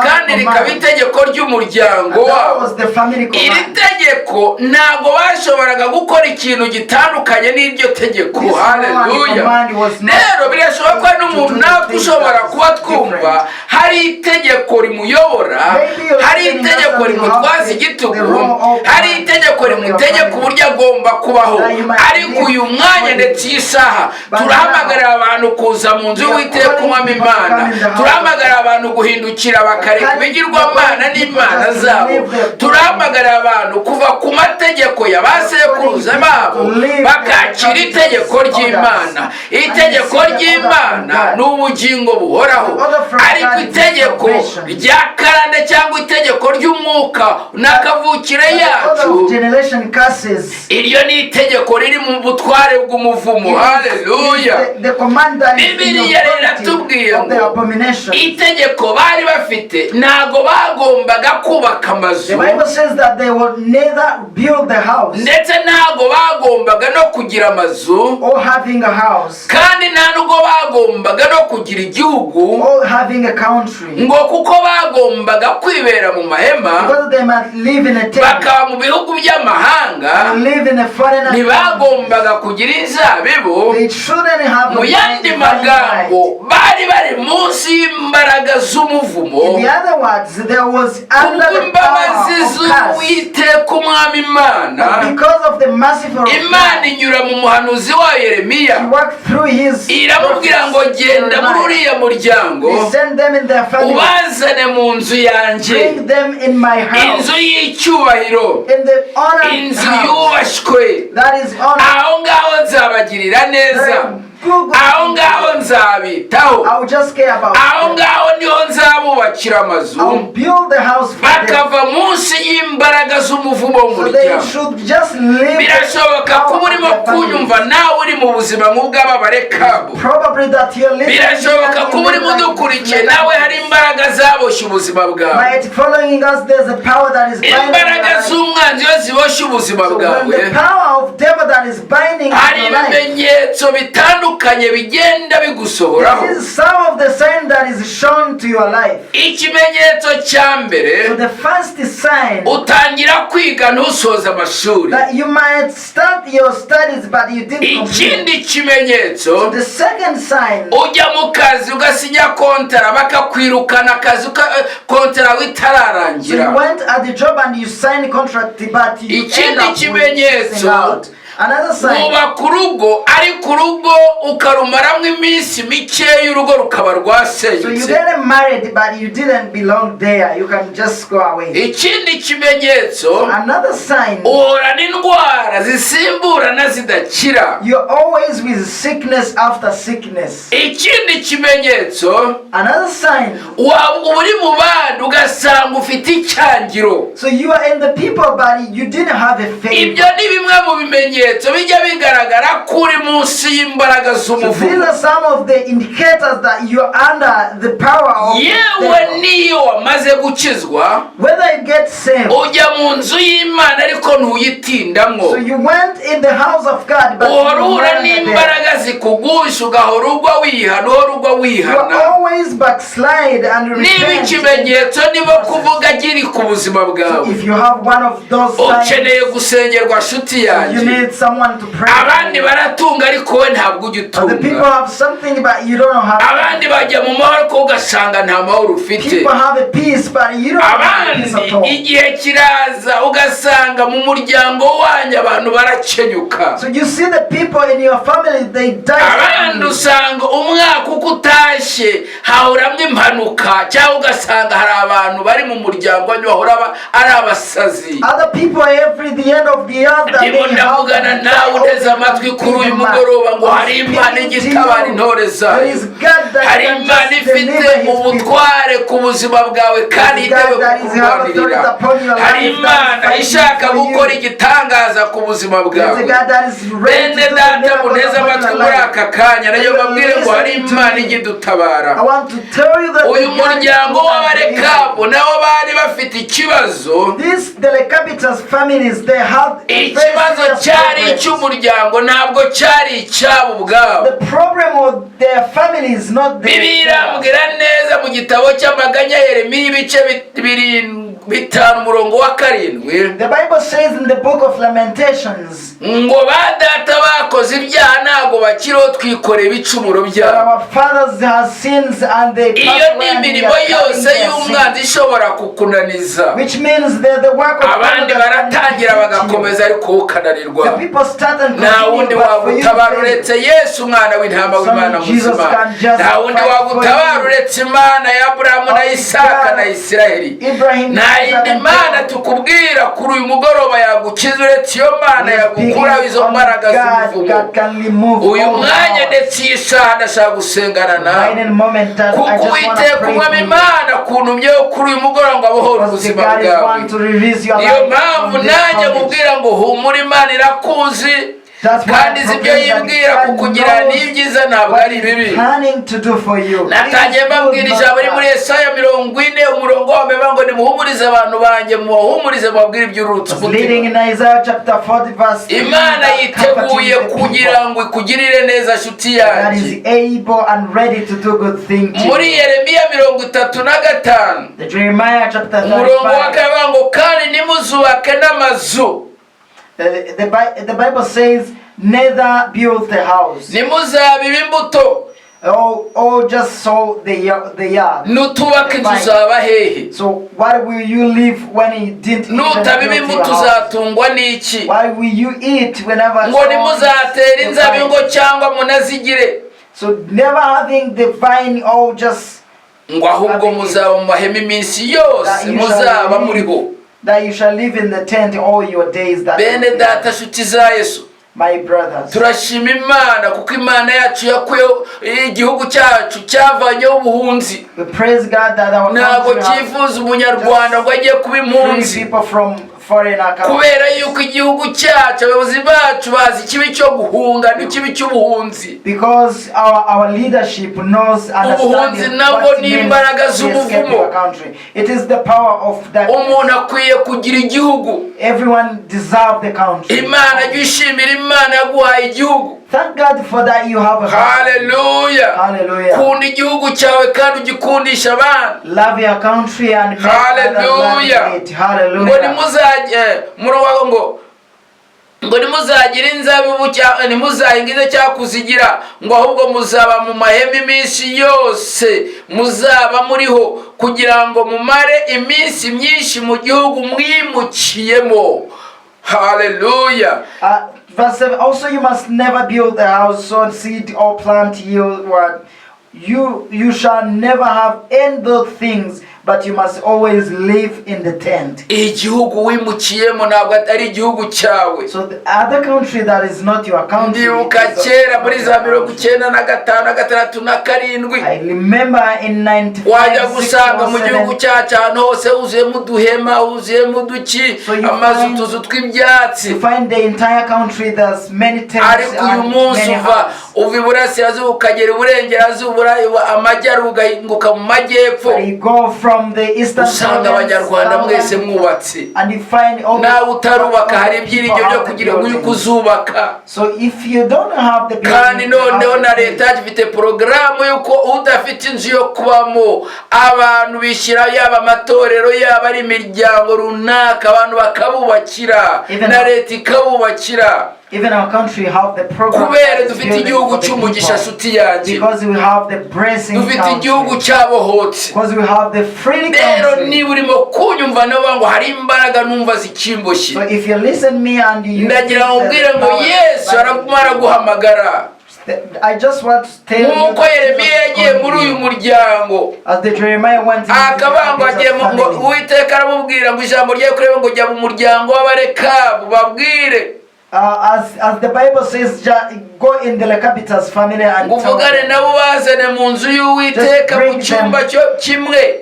kandi rikaba itegeko ry'umuryango And that wabo. was the family Iri command. tegeko, ntabwo bashoboraga gukora ikintu gitandukanye n'iryo tegeko. This Haleluya! command was not Rero birashoboka ko hari n'umuntu natwe ushobora kuba twumva hari itegeko rimuyobora, hari itegeko rimutwaza igitugu, hari itegeko rimutegeka uburyo agomba kubaho. Ariko uyu mwanya ndetse iyi saha, turahamagarira abantu kuza mu nzu y'Uwiteka Umwami Imana. Turahamagarira abantu guhindukira, bakareka ibigirwamana n'imana zabo. Turahamagarira abantu kuva ku mategeko ya ba sekuruza babo, bakakira itegeko ry'Imana. Itegeko ry'Imana ni ubugingo buhoraho, ariko itegeko rya karande cyangwa itegeko ry'umwuka n'akavukire The order yacu, of generation curses. iryo ni itegeko riri mu butware bw'umuvumo. Haleluya! The command that is in the Bibiliya rero authority iratubwiye of the ngo abomination. itegeko bari bafite, ntabwo bagombaga kubaka amazu, The Bible says that they would neither build the house ndetse ntabwo bagombaga no kugira amazu, or having a house kandi nta nubwo bagombaga no kugira igihugu, or having a country, ngo kuko bagombaga kwibera mu mahema, because they must live in a tent bakaba mu bihugu by'amahanga. and live in a foreign country. Ntibagombaga kugira inzabibu. They shouldn't have Mu a yandi vine. magambo, bari bari munsi y'imbaraga z'umuvumo. In the other words, there was under the power Kubw'imbabazi of curse. z'Uwiteka Umwami Imana, But because of the merciful of Imana God, inyura mu muhanuzi wayo Yeremiya, he worked through his iramubwira ngo: prophets, "Genda muri Jeremiah. uriya muryango, He sent them in their family. ubazane mu nzu yanjye, Bring them in my house. inzu y'icyubahiro, In the honored inzu house. yubashywe. That is honor. Aho ngaho nzabagirira neza, aho ngaho nzabitaho, I will just care about aho them. ngaho niho nzabubakira amazu, I will build the house for them." bakava munsi y'imbaraga z'umuvumo So they w'umuryango. should just live. Birashoboka kuba urimo kunyumva nawe uri mu buzima nk'ubw'aba Barekabu. Probably that you're listening. Birashoboka kuba urimo udukurikiye nawe hari imbaraga zaboshye ubuzima bwawe. By following us, there's a power that is binding Imbaraga your life. z'umwanzi iyo ziboshye ubuzima So when bwawe, the power of devil that is binding hari your life, ibimenyetso bitandukanye bigenda bigusohoraho. this is some of the sign that is shown to your life. Ikimenyetso cya mbere, So the first sign, utangira kwiga ntusoze amashuri. that you might start your studies but you didn't complete. Ikindi kimenyetso, So the second sign, ujya mu kazi ugasinya kontara, bakakwirukana akazi kontara so itararangira. you went at the job and you signed contract, but you end Ikindi up with kimenyetso, missing out. Another sign, wubaka urugo, ariko urugo ukarumaramo iminsi mikeya, urugo rukaba so you rwasenyutse. get married but you didn't belong there. You can just go away. Ikindi kimenyetso, Another sign, uhorana indwara zisimburana zidakira. you're always with sickness after sickness. Ikindi kimenyetso, Another sign, waba uba uri mu bandi ugasanga ufite icyangiro. so you are in the people but you didn't have a favor. Ibyo ni bimwe mu bimenyetso. bimenyetso bijya bigaragara ko uri munsi y'imbaraga So these z'umuvumo. Are some of the indicators that you're under the power of the Yewe devil. Niyo wamaze gukizwa, Whether you get saved, ujya mu nzu y'Imana ariko ntuyitindamwo. So you went in the house of God, but Uhora you uhura weren't there. N'imbaraga zikugusha, ugahora ugwa wihana, uhora ugwa You wihana. Always backslide and Niba repent. ikimenyetso niba kuvuga kiri ku buzima bwawe, If you have one of those signs, ukeneye gusengerwa shuti you yanjye. Need someone to pray. Abandi baratunga ariko wowe ntabwo ujya But the people utunga. Have something, but you don't know how. Abandi bajya mu mahoro ariko ugasanga nta mahoro ufite. People have a peace, but you don't have a peace Abandi at all. igihe kiraza ugasanga mu muryango wanyu abantu barakenyuka. So you see the people in your family, they die Abandi suddenly. Usanga umwaka uko utashye hahoramo impanuka cyangwa ugasanga hari abantu bari mu muryango wanyu bahora ari abasazi. Other people, every the end of the year, that Ndimo they ndavugana nawe uteze amatwi kuri uyu mugoroba ngo hari Imana ijya itabara intore zayo. Hari Imana ifite ubutware ku buzima bwawe kandi yiteguye kukurwanirira. Hari Imana ishaka gukora igitangaza ku buzima bwawe. Bene data muneze amatwi muri aka kanya, nayo mbabwire ngo hari Imana ijya idutabara. Uyu muryango w'Abarekabu nabo bari bafite ikibazo. This the Rechabites families, they had a very Ikibazo serious cyari problem. Icy'umuryango ntabwo cyari icyabo ubwabo. The problem of their families, not their. Bibiliya irambwira neza mu gitabo cy'Amaganya, Yeremiya ibice 5 umurongo wa 7, The Bible says in the book of Lamentations ngo ba data bakoze ibyaha ntabwo bakiriho, twikoreye ibicumuro that byabo. Our fathers have sins and they Iyo passed ni away and we imirimo are carrying yose their y'umwanzi sins. Ishobora kukunaniza. Which means they're the work of Abandi God that can baratangira defeat you. Bagakomeza ariko wowe ukananirwa. The people start and Nta continue, wundi but for you to wagutabara fail. Uretse Yesu umwana w'intama w'Imana muzima. Nta wundi wagutabara uretse Imana ya Aburahamu na Isaka na Isiraheli. Ibrahim, Nta Isaac, yindi and Mana Jacob. Tukubwira kuri uyu mugoroba yagukiza uretse iyo Mana yagukuraho izo mbaraga God, z'umuvumo. God can remove Uyu all mwanya power. ndetse iyi saha ndashaka gusengana nawe Right in moment that I kuko just want Uwiteka to pray Umwami for you. Imana kuntumyeho kuri uyu mugoroba ngo abohore Because the ubuzima God is bwawe. want to release your Niyo life mpamvu from this nanjye bondage. nkubwira ngo humura, Imana irakuzi That's why kandi I izi ibyo proclaim that yibwira God kukugira knows ni ibyiza ntabwo what ari he's ibibi. Planning to do for you. Natangiye It is mbabwira good, ijambo riri not muri bad. Yesaya 40 umurongo wa mbere ngo nimuhumurize abantu banjye, mubahumurize, mubabwire iby'ururutse Was leading umutima. In Isaiah chapter 40 verse 3, Imana that yiteguye comforting the kugira people ngo ikugirire neza nshuti that yanjye. Is able and ready to do good thing to Muri you. Yeremiya 35, The Jeremiah chapter umurongo wa 35. Kabiri ngo kandi nimuzubake n'amazu, The Bible says, "Neither build the house ntimuzabibe imbuto. or just sow the yard." Nutubaka inzu uzaba hehe? So what will you live when you didn't even Nutabiba build your imbuto house? uzatungwa n'iki? Why will you eat whenever Ngo someone ntimuzatere the inzabibu vine? Cyangwa munazigire. So never having the vine or just Ngo ahubwo muzaba mu mahema iminsi yose muzaba muriho. That you shall live in the tent all your days that Bene data shuti za Yesu, My brothers, turashima Imana kuko Imana yacu yakuyeho igihugu cyacu cyavanyeho ubuhunzi. We praise God that our Ntabwo country has cyifuza umunyarwanda ngo ajye kuba free impunzi people from foreign countries. Kubera yuko igihugu cyacu abayobozi bacu bazi ikibi cyo guhunga n'ikibi cy'ubuhunzi. Because our leadership knows Ubuhunzi understanding nabwo what it ni means imbaraga to escape z'ubuvumo. Your country. It is the power of that. Umuntu akwiye kugira igihugu. Everyone deserves the country. Imana jya ushimira Imana yaguhaye igihugu. Thank God for that you have a country. Haleluya. Hallelujah. Kunda igihugu cyawe kandi ugikundisha abandi. Love your country and make others Hallelujah. love it. Ngo Hallelujah. nimuzajye murongo ngo ntimuzagire inzabibu ntimuzahinge inzo cyangwa kuzigira, ngo ahubwo muzaba mu mahema iminsi yose muzaba muriho kugira ngo mumare iminsi myinshi mu gihugu mwimukiyemo. Haleluya. Verse 7. Also, you must never build a house, sow seed, or plant yield word. You shall never have any those things, but you must always live in the tent. Igihugu wimukiyemo ntabwo ari igihugu cyawe. So the other country that is not your country. Ndibuka kera muri za 95, na 6, na 7, I remember in 95, wajya gusanga mu gihugu 6, cyacu ahantu hose huzuyemo uduhema, huzuyemo uduki, So you amazu, utuzu tw'ibyatsi. You find the entire country, there's many tents Ariko uyu and munsi many uva houses. uva iburasirazuba ukagera iburengerazuba, amajyaruguru ugahinguka mu majyepfo, But you go from the eastern usanga province, Abanyarwanda mwese southern, mwubatse. and you find all the Nawe utarubaka, hari all the ibyiringiro people byo have the kugira ngo yuko buildings. uzubaka. So if you don't have the Kandi building, you noneho have na the leta yacu ifite porogaramu y'uko udafite inzu yo kubamo, abantu bishyira, yaba amatorero, yaba ari imiryango runaka, abantu bakabubakira, na leta ikabubakira. Even our country have the program Kubera that is dufite building igihugu for the cy'umugisha, people. nshuti yanjye. Because we have the blessing Dufite igihugu country. cyabohotse. Because we have the free Rero country. niba urimo kunyumva nawe ngo hari imbaraga numva zikimboshye, So if you listen me and you ndagira ngo ubwire ngo Yesu araguma araguhamagara. I just want to tell you Nk'uko that Yeremiya Jesus yagiye is muri uyu calling you. muryango, As the Jeremiah went into the akavuga ngo agiye Capital ngo family. Uwiteka aramubwira ngo ijambo rye kureba ngo jya mu muryango w'Abarekabu babwire, As the Bible says, go in the Lecapitas family and ngo tell uvugane them. nabo, bazane mu nzu y'Uwiteka mu cyumba cyo kimwe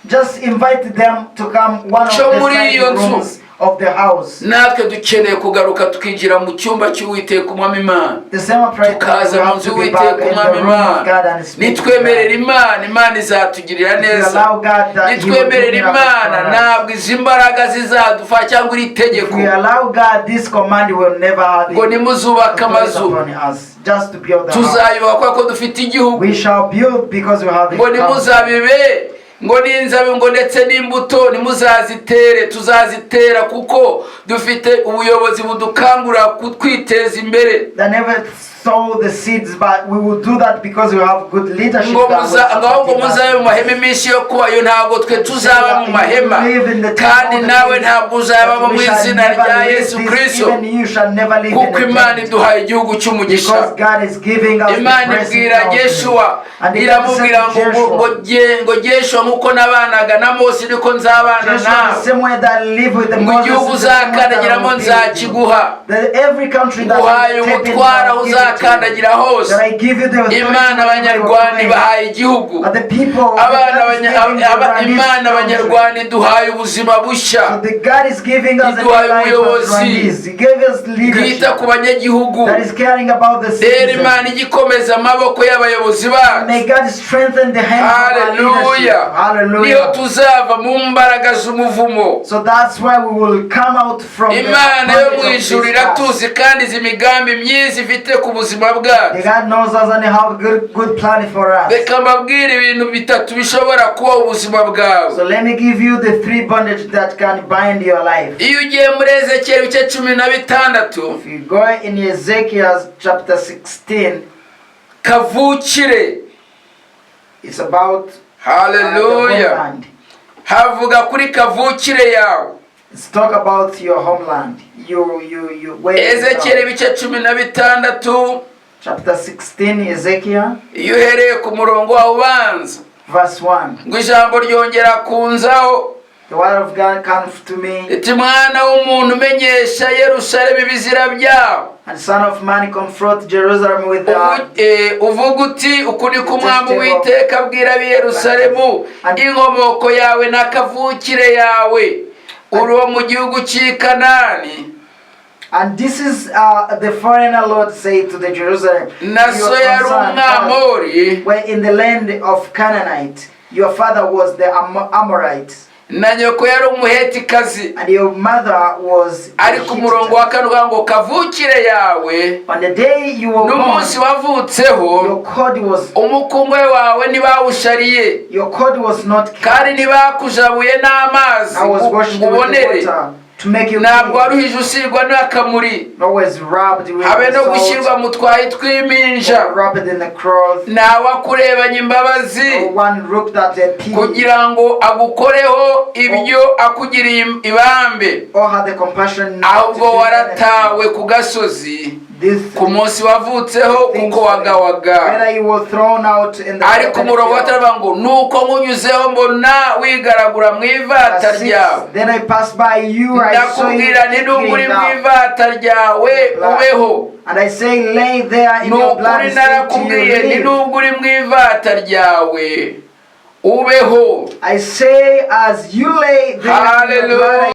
Just invite them to come one of cyo the muri side iyo nzu. rooms of the house. Natwe dukeneye kugaruka tukinjira mu cyumba cy'Uwiteka Umwami Imana, The same prayer tukaza we mu have nzu to be y'Uwiteka back in the Umwami room of Imana. God and speak to Nitwemerera God. Imana, Imana izatugirira If we neza. allow God that He will do Nitwemerera miracles Imana, for us. ntabwo izi mbaraga zizadupfa cyangwa iri If tegeko we allow God, this command will never have ngo it nimuzubake amazu, upon us. Just to build the house. tuzayubaka kubera ko dufite igihugu. We shall build because we have Ngo a country. nimuzabibe, ngo n'inzabibu, ngo ndetse n'imbuto ntimuzazitere, tuzazitera kuko dufite ubuyobozi budukangurira kutwiteza imbere. That never sow the seeds, but we will do that because we have good leadership Ngo that will muza ngo ahubwo support us. muzabe mu mahema iminsi yo kubayo. Ntabwo twe tuzaba mu mahema, kandi nawe ntabwo uzabamo mu izina rya Yesu Kirisito, Even you shall never live kuko in a Imana tent. iduhaye igihugu cy'umugisha. Because God is giving us the Imana blessing ibwira country. Jeshuwa, And the God said iramubwira to ngo ngo Joshua, ngo Jeshuwa, nk'uko nabanaga na Mose niko nzabana Joshua, the nawe, same way that I live with the ngo Moses, igihugu is the same way that I uzakandagiramo will be with you. nzakiguha, That every country that nguhaye you step in, ubutwara I aho will give it to you. uzakandagira hose. That I give you the authority Imana wherever you Abanyarwanda are ibahaye igihugu. But the people, Abana God is giving the Rwandese Imana country. Abanyarwanda iduhaye ubuzima bushya, So the God is giving us a new iduhaye life as ubuyobozi Rwandese. He gave us bwita leadership ku banyagihugu. that is caring about the Rero citizens. Imana ijya ikomeza amaboko y'abayobozi bacu. May God strengthen the hands of our Haleluya! leadership. Niho Hallelujah. tuzava mu mbaraga z'umuvumo. So that's why we will come out from the Imana yo mu bondage of ijuru this curse. iratuzi kandi izi migambi myiza ifite ku buzima bwacu. The God knows us and have good, good plan for us. Reka mbabwire ibintu bitatu bishobora kuba ubuzima bwawe. So let me give you the three bondage that can bind your life. Iyo ugiye muri Ezekiyeli ibice 16, If you go in Ezekiel chapter 16, kavukire, it's about the haleluya, homeland. havuga kuri kavukire yawe. It's talk about your homeland. You where you Ezekiyeli from. ibice 16, Chapter 16, Ezekiel, iyo uhereye ku murongo wawe ubanza, verse 1. ngo ijambo ryongera kunzaho, The word of God comes to me, riti: "Mwana w'umuntu, umenyesha Yerusalemu ibizira byabo, and Son of man, confront Jerusalem with the Uvuga uti: uku ni ko Umwami Uwiteka abwira ab'i Yerusalemu: inkomoko yawe n'akavukire yawe, uri uwo mu gihugu cy'i Kanani, And this is the foreigner Lord say to the Jerusalem, na so your yari concern, Umwamori, were in the land of Canaanite. Your father was the Amorite, na nyoko yari Umuhetikazi." and your mother was the Ariko umurongo wa Hittite. kane uvuga ngo kavukire yawe On the day you were born, n'umunsi wavutseho, your cord was umukungwe wawe ntibawushariye, your cord was not kandi cut. ntibakujabuye n'amazi I was ngo washed with the ubonere, water to make you ntabwo clean. waruhije usigwa n'akamuri, Nor was rubbed with habe no salt, gushyirwa mu twayi tw'impinja, or rubbed in the cloth. Ntawakurebanye imbabazi No one looked at the pity kugira ngo agukoreho ibyo akugiriye ibambe, or had the compassion not to ahubwo do anything. waratawe ku gasozi, This Ku munsi wavutseho kuko wagawaga. Whether you were thrown out in the Ariko open umurongo wa field. gatanu ngo nuko nkunyuzeho mbona wigaragura mu ivata Verse 6, ryawe. Then I passed by you, I saw you Ndakubwira nti nubwo uri kicking mu down. ivata ryawe ubeho. And I say, lay there in Ni your blood, ukuri say to you, narakubwiye nti live. nubwo uri mu ivata ryawe ubeho. I say, as you lay there in your Haleluya. blood,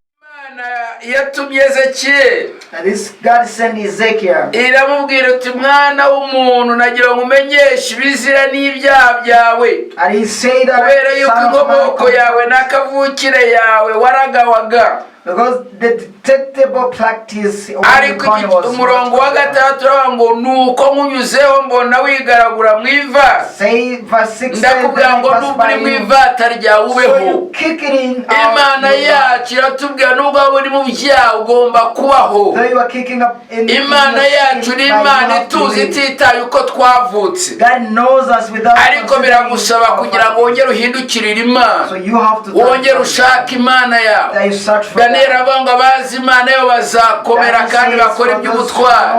Imana yatumye Ezekiyeli. And this God sent Ezekiel. Iramubwira uti mwana w'umuntu nagira ngo umenyeshe ibizira n'ibyaha byawe. And he said that, Kubera yuko son of man, inkomoko yawe n'akavukire yawe waragawaga. Because the detectable practice of Ariko the was umurongo wa not. gatandatu uravuga ngo nuko nkunyuzeho mbona wigaragura mu ivata. Say verse 6 says, Ndakubwira then I ngo passed nubwo by uri mu you. ivata ryawe So ubeho. you kick it in out Imana your blood. yacu iratubwira nubwo waba uri mu byaha ugomba kubaho. Though you are kicking up in Imana your yacu sin, ni but you Imana have to ituzi live. ititaye uko twavutse. God knows us without Ariko considering biragusaba our kugira ngo family. wongere uhindukirire Imana, So you have to turn wongere from ushake Imana yawe. that you search for Daniyeli God. avuga ngo abazi Imana yo bazakomera kandi bakora iby'ubutwari.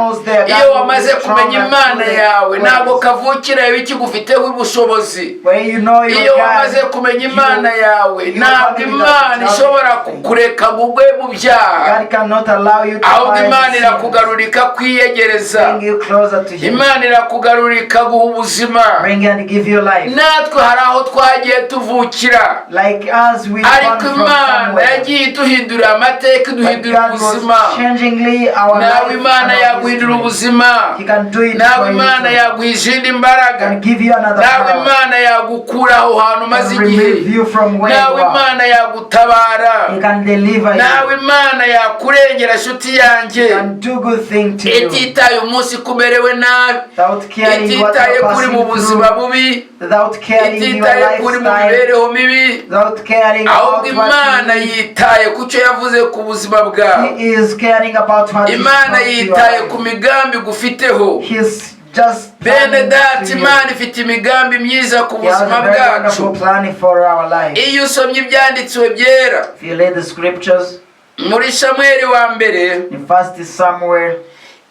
Iyo wamaze kumenya Imana yawe ntabwo kavukira yawe ikigufiteho ubushobozi. When you know your Iyo God, wamaze kumenya Imana yawe ntabwo Imana ishobora kukureka ngo ugwe mu byaha. God cannot allow you to Ahubwo find Imana sin. irakugarura ikakwiyegereza. Bring you closer to Him. Imana irakugarura ikaguha ubuzima. Bring and give you life. Natwe hari aho twagiye tuvukira, Like us, we ariko born from Imana somewhere. yagiye iduhindurira amateka, But iduhindurira God ubuzima. was changingly our Nawe life Imana and our yaguhindura history. ubuzima. He can do it Nawe for you Imana too. yaguha izindi mbaraga. Can give you another Nawe power. Imana yagukura aho hantu umaze Can igihe. remove you from where Nawe you are. Imana yagutabara. He can deliver Nawe you. Imana yakurengera nshuti yanjye. He can do good thing to you. Ititaye umunsi kumerewe nabi, Without caring what ititaye you're kuri mu passing buzima through. bubi, Without caring your ititaye kuri mu lifestyle. mibereho mibi, Without caring ahubwo about Imana what you need. yitaye ku cyo yavuze ku buzima bwawe. He is caring about what is Imana to your yitaye life. ku migambi gufiteho. He's just Bene planning data to you. Imana ifite imigambi myiza ku He has buzima a very bwacu. wonderful plan for our life. Iyo usomye ibyanditswe byera If you read the scriptures muri Samweli wa mbere in First Samuel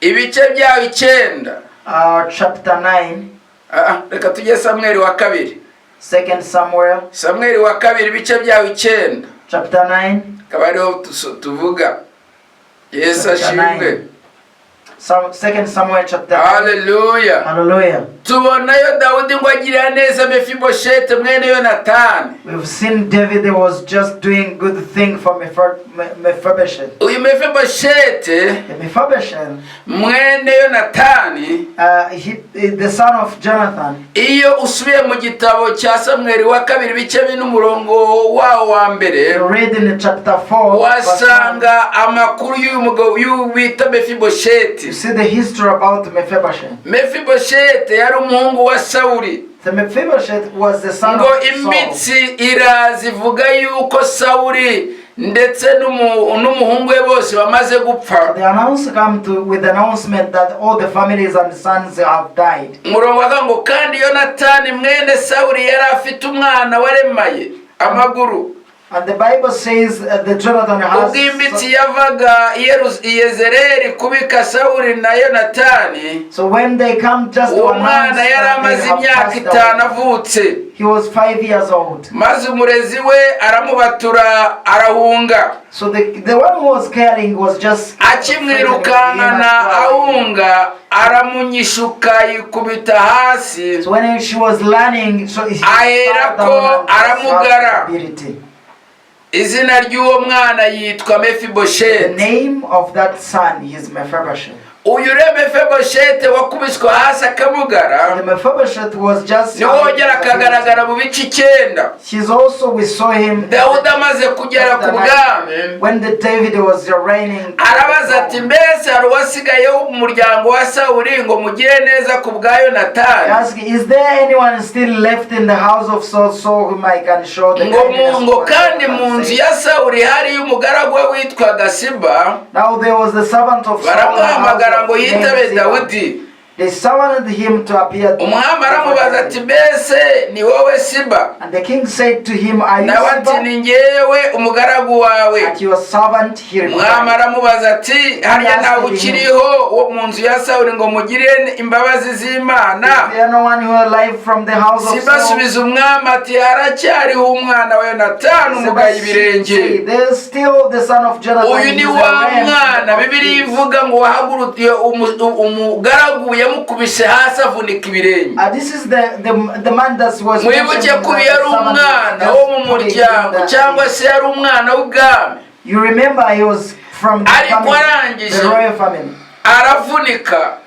ibice byayo 9. Chapter 9, Ah, reka tujye Samweli wa kabiri. Second Samuel Samweli wa kabiri ibice byayo 9. Chapter 9, Akaba ariho tuvuga. Yesu Chapter ashimwe. 9. Second Samuel chapter 9. Haleluya. Hallelujah. Tubonayo Dawudi ngo agirira neza Mefiboshete mwene Yonatani. We've seen David was just doing good thing for Mephibosheth. Uyu Mefiboshete The Mephibosheth, mwene Yonatani, the son of Jonathan. Iyo usubiye mu gitabo cya Samweli wa kabiri ibice bine umurongo wawo wa mbere, You read in chapter 4, verse 1, wasanga amakuru y'uyu mugabo y'uyu bita Mefibosheti. you see the history about Mephibosheth. Mefiboshete yari umuhungu wa Sawuli. The Mephibosheth was the son Ngo of Saul. imitsi iraza ivuga yuko Sawuli ndetse n'umuhungu we bose bamaze gupfa. The announcer come to with the announcement that all the families and sons have died. Umurongo wa ngo kandi Yonatani mwene Sawuli yari afite umwana waremaye amaguru. And the Bible says that Jonathan has. Ubwo imitsi yavaga i Yezereli kubika Sawuli na Yonatani, So when they come just to uwo announce mwana yari that they amaze have imyaka passed 5 away, avutse. he was 5 years old. Maze umurezi we aramubatura arahunga. So the one who was caring was just Akimwirukankana ahunga aramunyishuka yikubita hasi. So when she was learning, so he Aherako fell down and aramugara. ability. Izina ry'uwo mwana yitwa The Mefibosheti. name of that son is Mephibosheth. Uyu rero Mefibosheti wakubiswe hasi akamugara The Mephibosheth was just niwe wongera akagaragara mu bice 9. He's also, we saw him Dawudi amaze kugera ku bwami when the David was reigning. arabaza ati mbese hari uwasigayeho mu muryango wa Sawuli ngo mugire neza ku bwa Yonatani? Ask, is there anyone still left in the house of Saul so whom I can show the Ngo kindness mu ngo of kandi God mu and nzu say? ya Sawuli hariyo umugaragu we witwaga Siba. Now there was the servant of Saul in the house Baramuhamagara of ngo yitabe named Ziba. Dawudi. They summoned him to appear. Umwami aramubaza ati: "Mbese ni wowe Siba?" And the king said to him, "Are you Nawe ati: Ziba?" "Ni ngewe umugaragu wawe." "At your servant," he Umwami replied. aramubaza ati: "Harya ntawe ukiriho wo mu nzu ya Sawuli ngo mugire imbabazi z'Imana?" "Is there no one who is alive from the house of Siba Saul?" asubiza umwami ati: "Haracyariho umwana wa Yonatani Ziba umugaye ibirenge." said, "There's still the son of Jonathan." Uyu ni He's wa a ram. mwana Bibiliya ivuga ngo wahagurutiye umugaragu yamukubise hasi avunika ibirenge. This is the man that was Mwibuke mentioned ko that uyu the yari servant umwana just wo mu put it in muryango cyangwa se yari umwana w'ubwami. You remember he was from the Ariko family, arangije the royal family. aravunika.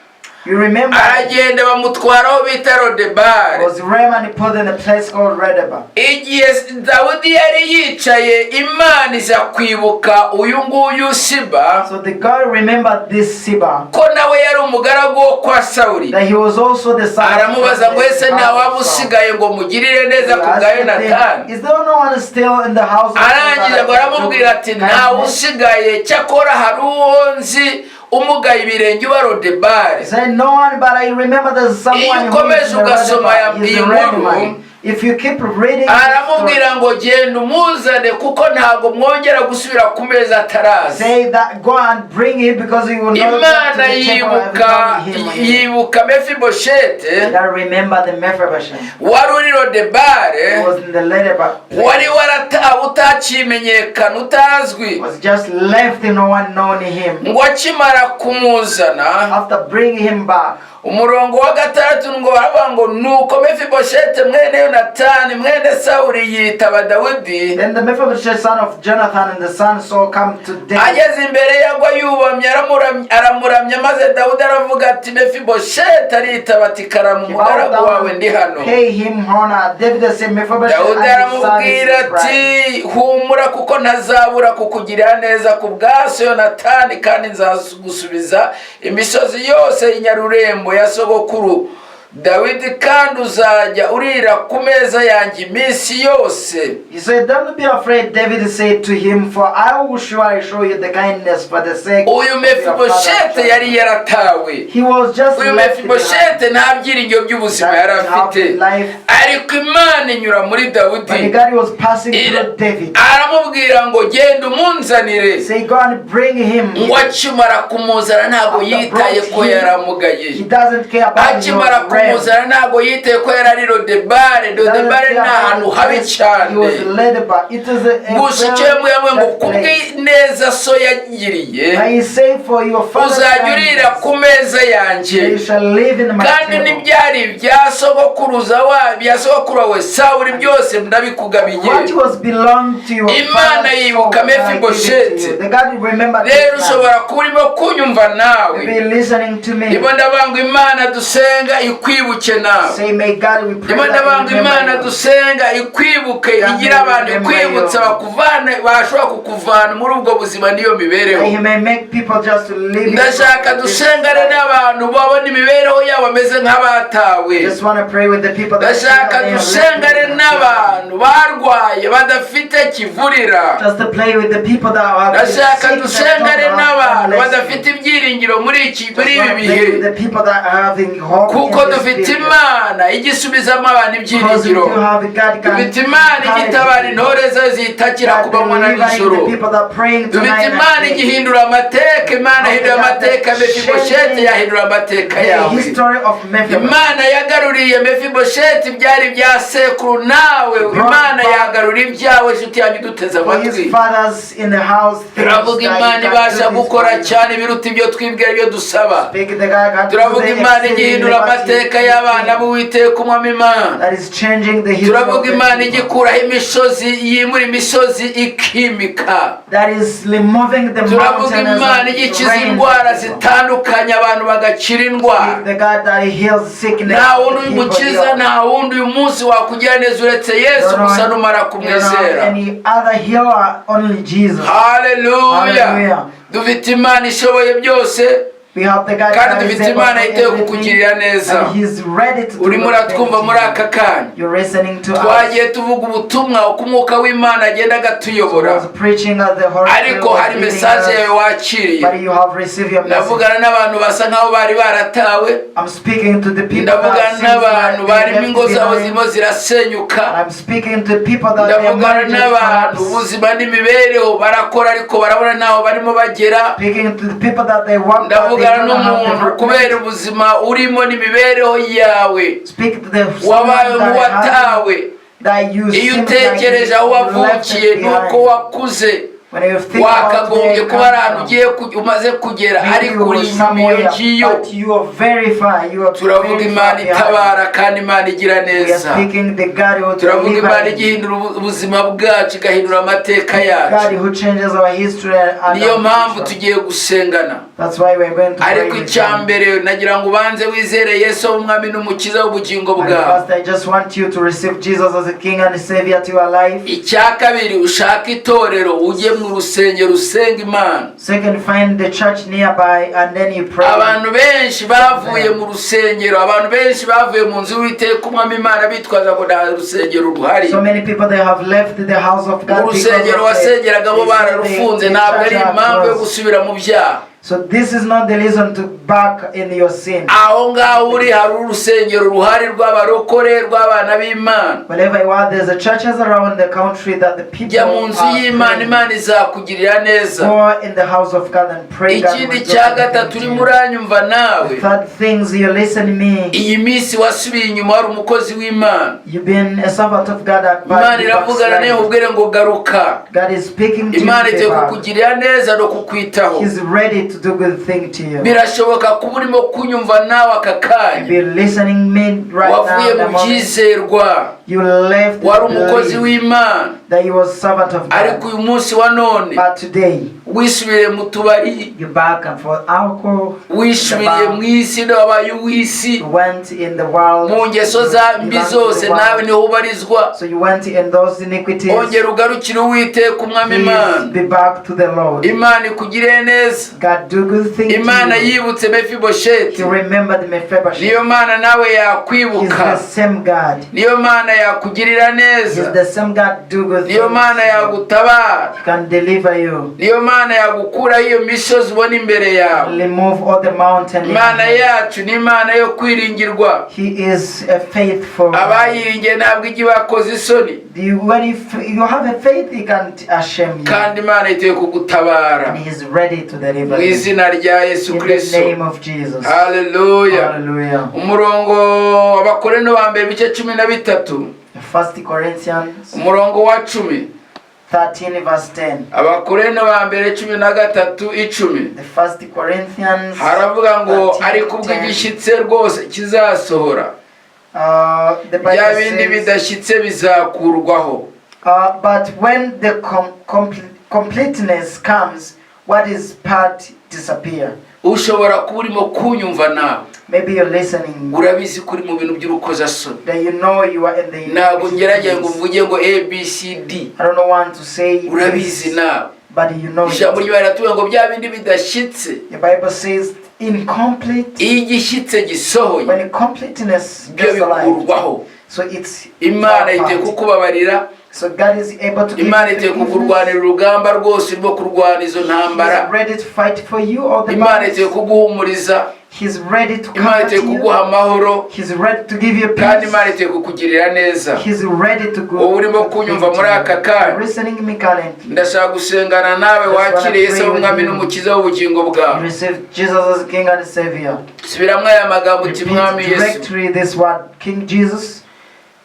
You remember Aragenda bamutwara aho bita Rodebari. was Ram and he put in a place called Redeba. Igihe Dawidi yari yicaye, Imana iza kwibuka uyu nguyu Siba, So the God remembered this Siba, ko nawe yari umugaragu wo kwa Sawuli. that he was also the son of Aramubaza ngo: "Ese the nta house waba of Saul. usigaye ngo mugirire neza He ku bwa asked them, Yonatani?" "Is there no one still in the house of Saul Arangije that ngo I can aramubwira do ati: "Ntawe kindness?" usigaye, cyakora hari uwo nzi umugaye ibirenge uba Rodebari." He said, "No one, but I remember there's someone Iyo who is ukomeje in the ugasoma Redeba. He's iyi a red nkuru, man." If you keep reading this aramubwira story, ngo: "Genda umuzane, kuko ntabwo mwongera gusubira ku meza ataraza." say that go and bring him because he will not go to Imana the table yibuka without him here. yibuka Mefiboshete That remember the Mephibosheth. wari uri Rodebare, He was in the Ladeba place. Wari waratawe, utakimenyekana, utazwi. Was just left and no one known him. Ngo akimara kumuzana, After bringing him back, umurongo wa gatandatu ngo baravuga ngo: "Nuko Mefiboshete mwene Yonatani mwene Sawuli yitaba Dawidi." Then the Mephibosheth, son of Jonathan and the son Saul, come to David. Ageze imbere yagwa yubamye, aramuramya, maze Dawudi aravuga ati: "Mefiboshete." Aritaba ati: "Karama He bowed umugaragu wawe, down ndi hano." and pay him honor. David said, "Mephibosheth," Dawudi and his son aramubwira is ati: "Humura, kuko ntazabura kukugirira neza ku bwa so Yonatani, kandi nzagusubiza imisozi yose y'inyarurembo ya sogokuru Dawidi, kandi uzajya urira ku meza yanjye iminsi yose." He said, "Don't be afraid," David said to him, "for I will surely show you the kindness for the sake Uyu of your father Mefiboshete yari Jonathan." yaratawe. He was just Uyu left behind. Mefiboshete nta byiringiro by'ubuzima yari afite, ariko Imana inyura muri But Dawudi the God was passing through David. aramubwira ngo: "Genda umunzanire." Say, "Go and bring him." Ngo akimara kumuzana ntabwo yitaye ko yaramugaye. He doesn't care about Akimara your realm. Kumuzana ntabwo yitaye ko yari ari Rodebare. Rodebare ni ahantu habi cyane. He was led by it is a Gusa icyo yamubwiye ngo: "Kubw'ineza so yagiriye, I say for your father's uzajya urira ku meza yanjye, you shall live in my kandi table." n'ibyari ibya sogokuruza wa bya sogokuru wawe Sawuli byose ndabikugabiye." What was belong to your Imana father, yibuka Saul, I give it to Mephibosheth. you. The God remember Rero this man. ushobora kuba urimo kunyumva nawe. Maybe listening to me. Ndimo ndavuga ngo Imana dusenga ikwibuke nawe. Say, may God, we pray Ndimo that ndavuga ngo you remember Imana you. dusenga ikwibuke, igire abantu ikwibutsa bakuvane, bashobora kukuvana muri ubwo buzima n'iyo mibereho. That he may make people just to live in Ndashaka this dusengane life. N'abantu babona imibereho yabo bameze nk'abatawe. Just want to pray with the people that Ndashaka think that they are dusengane left. N'abantu barwaye badafite kivurira. Just to play with the people that are Ndashaka sick that dusengane don't have n'abantu blessing. Badafite ibyiringiro muri Just ibi wanna bihe, play with the people that are having hope kuko in this dufite period. Imana igisubizamo abantu Because we ibyiringiro. do have God can Dufite Imana igitabara intore zayo zitakira God ku manywa na delivering nijoro. the people that praying Dufite tonight and Imana day. igihindura amateka. Imana ihindura amateka ya Mefibosheti, yahindura amateka The yawe. history of Mephibosheth. Imana yagaruriye Mefibosheti byari bya sekuru, nawe Imana yagarura ibyawe, inshuti yanjye uduteze For amatwi. his fathers in the house things Turavuga that he Imana can do ibasha this gukora for you. cyane ibiruta ibyo twibwira, ibyo dusaba. Speak the God can do Turavuga the Imana exceedingly igihindura what he amateka y'abana think. b'Uwiteka Umwami Imana. That is changing the history Turavuga of the Imana people. igikuraho imisozi, yimura imisozi ikimika. That is removing the Turavuga mountains Imana and igikiza rain indwara the people. zitandukanye, abantu bagakira indwara. The God that heals sickness. Nta wundi The people ugukiza, heal. nta wundi uyu munsi wakugira neza uretse Yesu You don't gusa numara you don't have kumwizera. any other healer, only Jesus. Haleluya. Hallelujah. Dufite Imana ishoboye byose. We have the God Kandi that is dufite able Imana to yiteguye everything, kukugirira neza. and He's ready to do Urimo good uratwumva things muri to you. aka kanya. You're listening to us. Twagiye tuvuga ubutumwa uko Umwuka w'Imana agenda agatuyobora, Was preaching at the Holy Spirit ariko was hari leading message us, yawe wakiriye. but you have received your message. Ndavugana n'abantu basa nkaho bari baratawe. I'm speaking to the people that Ndavugana seems n'abantu like they barimo left ingo zabo behind. zirimo zirasenyuka. And I'm speaking to people that their Ndavugana marriages n'abantu collapse. ubuzima n'imibereho barakora ariko barabona ntaho barimo bagera. Speaking to the people that they work but they Ndavugana don't have n'umuntu kubera the ubuzima urimo n'imibereho yawe, Speak to the wabaye someone that have, nk'uwatawe. that you Iyo seem like utekereje aho you left wavukiye it n'uko behind. wakuze, When you think about where wakagombye you kuba ari ahantu come from, ugiye umaze kugera, maybe ariko you uri were inyuma iyo somewhere, ngiyo. but you are very far. You are Turavuga very Imana far behind. itabara kandi Imana igira We are neza. speaking the God who Turavuga Imana delivers, igihindura ubuzima bwacu, igahindura amateka yacu. God who changes our history and Niyo our mpamvu future. tugiye gusengana. That's why we're going to pray Ariko with icya you. mbere nagira ngo ubanze wizere Yesu umwami n'umukiza w'ubugingo And bwawe. first, I just want you to receive Jesus as a King and Savior to your life. Icya kabiri, ushake itorero ujye mu rusengero usenga Imana. Second, find the church nearby and then you pray. Abantu benshi bavuye mu rusengero, abantu benshi bavuye mu nzu y'Uwiteka umwami Imana bitwaza ngo nta rusengero ruhari. So many people, they have left the house of God because Urusengero of wasengeragamo they say bararufunze, the ntabwo ari church are impamvu yo closed. gusubira mu byaha. So this is not the reason to back in your sin. Aho ngaho uri hari urusengero ruhari rw'abarokore, rw'abana b'Imana. Wherever you are, there's a churches around the country that the people Jya mu nzu are y'Imana, praying. Imana izakugirira neza. Go in the house of God and pray. God Ikindi will do cya everything gatatu, to urimo you. uranyumva nawe, The third things, you listen me. iyi minsi wasubiye inyuma wari umukozi w'Imana. You've been a servant of God, but Imana you iravugana nawe backslide. ubwire ngo garuka. God is speaking to Imana you. iteguye Back. kukugirira neza no kukwitaho. He's ready to do good thing to you. Birashoboka kuba urimo kunyumva nawe aka kanya, Be listening me right now. wavuye The mu moment byizerwa, you left wari the umukozi belief w'Imana, that you was servant of ariko God. uyu munsi wa none But today wisubiriye mu tubari, you back and forth alcohol. wisubiriye mu isi, wabaye uw'isi, You went in the world. mu ngeso za You mbi belong to zose the world. nawe niho ubarizwa. So you went in those iniquities. Ongera ugarukire Uwiteka umwami Please Imana. be back to the Lord. Imana ikugirire neza. God do good thing Imana to you. yibutse Mefibosheti, He remembered Mephibosheth. niyo Mana nawe He's yakwibuka, the same God. niyo Mana yakugirira He's neza, the same God do good niyo things. Mana yagutabara, He can deliver you. niyo Mana yagukuraho iyo misozi ubona imbere yawe. Remove all the mountain. in Imana you. yacu ni Imana yo kwiringirwa. He is a faithful God. Abayiringiye ntabwo ijya ibakoza isoni. When you have a faith, he can't ashame you. Kandi Imana iteguye kugutabara And he's ready to deliver mu you. izina rya Yesu In the Kristo. name of Jesus. Haleluya. Hallelujah. Umurongo Abakorino ba mbere ibice 13, First Corinthians umurongo wa 10. 13 verse 10. Abakorino ba mbere 13:10. The First Corinthians Haravuga ngo 13, ariko ubwo 10. igishyitse rwose kizasohora, The bya Bible bindi says, bidashyitse bizakurwaho. But when the completeness comes, what is part disappear. Ushobora kuba urimo kunyumva nawe, Maybe you're listening urabizi ko uri mu bintu by'urukozasoni. that you know you are in the Ntabwo ngerageza ngo iniquities. mvuge ngo ABCD, I don't want to say urabizi this, nawe. but you know Ijambo it. ry'Imana riratubwira ngo bya bindi bidashyitse, The Bible says incomplete. iyo igishyitse gisohoye, When completeness byo gets alive, bikurwaho. so it's Imana our iteguye part. kukubabarira. So God is able to give Imana you iteguye forgiveness. kukurwanira urugamba rwose urimo kurwana izo ntambara. He's ready to fight for you all the Imana battles. iteguye kuguhumuriza. He's ready to Imana comfort iteguye you. kuguha amahoro. He's ready to give you Kandi peace. Imana iteguye kukugirira neza. He's ready to go. Wowe urimo kunyumva muri aka kanya, Listening me currently. ndashaka gusengana nawe wakire Yesu umwami n'umukiza w'ubugingo bwawe. You receive Jesus as King and Savior. Subiramo aya magambo uti mwami Repeat Yesu, directly this word, King Jesus,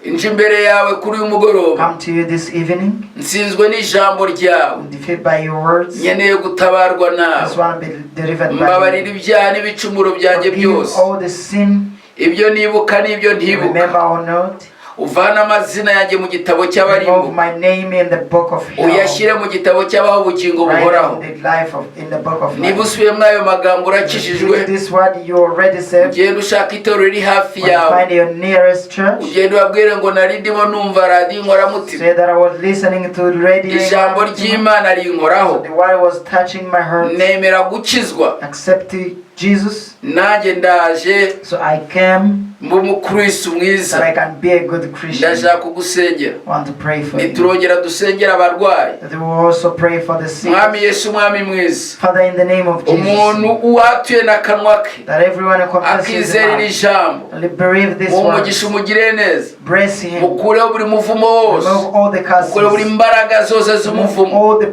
nje imbere yawe kuri uyu mugoroba, come to you this evening. nsinzwe n'ijambo ryawe, I'm defeated by your words. nkeneye gutabarwa I just nawe. want to be delivered by Mbabarira you. ibyaha n'ibicumuro byanjye Forgive byose, all the sin, ibyo nibuka n'ibyo ntibuka. remember or not. Uvane amazina yanjye mu gitabo Remove cy'abarimbuka, my name in the book of hell. uyashyire mu gitabo cy'abaho ubugingo Write buhoraho. in the life of in the book of Niba life. usubiyemo ayo magambo, urakijijwe. Repeat this word, you already saved. Ugenda ushaka itorero riri hafi When you yawe, find your nearest church, ugenda ubabwire ngo nari ndimo numva radiyo Inkoramutima, say that I was listening to radio. Ijambo ry'Imana rinkoraho, The word was touching my heart. nemera gukizwa, Accept Jesus. nanjye ndaje So I came mbe umukristo mwiza. that I can be a good Christian. Ndashaka kugusengera. Want to pray for you. Niturongera dusengera abarwayi. That we will also pray for the sick. Mwami Yesu, Mwami mwiza, Father, in the name of Jesus, umuntu uwatuye n'akanwa ke, that everyone who confesses his akizera iri mouth jambo, and believe this mu word, mugisha, umugire neza, bless him, mukureho buri muvumo wose, remove all the mukureho buri curses, mbaraga zose remove z'umuvumo, all the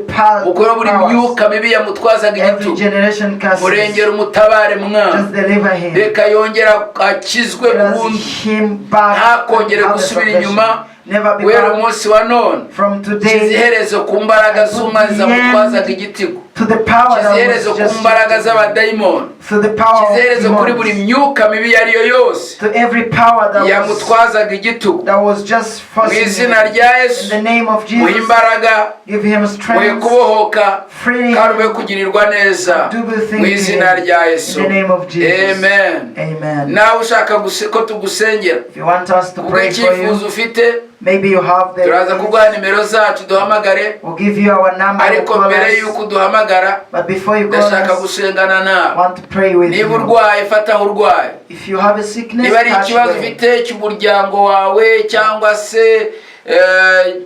mukureho buri powers, myuka mibi yamutwazaga every igitugu, generation curses. murengere, umutabare mwana. Just deliver him. Reka yongera akizwe Let us burundu, him back ntakongere and have the gusubira salvation. inyuma. Never be Guhera back umunsi wa none, from shyize today iherezo ku mbaraga z'umwanzi zamutwazaga igitigu, to the power shyize that iherezo was ku just mbaraga z'abadayimoni, to the power shyize iherezo of kuri buri demons, myuka mibi iyo ari yo yose to every power yamutwazaga igitugu. that was just Mu forcing izina him. rya In Yesu, the name of muhe Jesus, imbaraga, give him muhe strength, kubohoka, free kandi him, ube kugirirwa neza, do good mu things to izina him. rya Yesu. In the name of Jesus. Amen. Amen. Nawe ushaka ko tugusengera If you want us to pray for kubw'icyifuzo you, ufite, maybe you have turaza the kuguha nimero zacu, duhamagare. we'll give you our number. Ariko Call mbere us. y'uko uduhamagara, But before you call ndashaka us, gusengana I nawe. want to pray with Niba you. urwaye, fata aho urwaye. If you have a sickness, Niba ari touch ikibazo there. ufite cy'umuryango wawe cyangwa se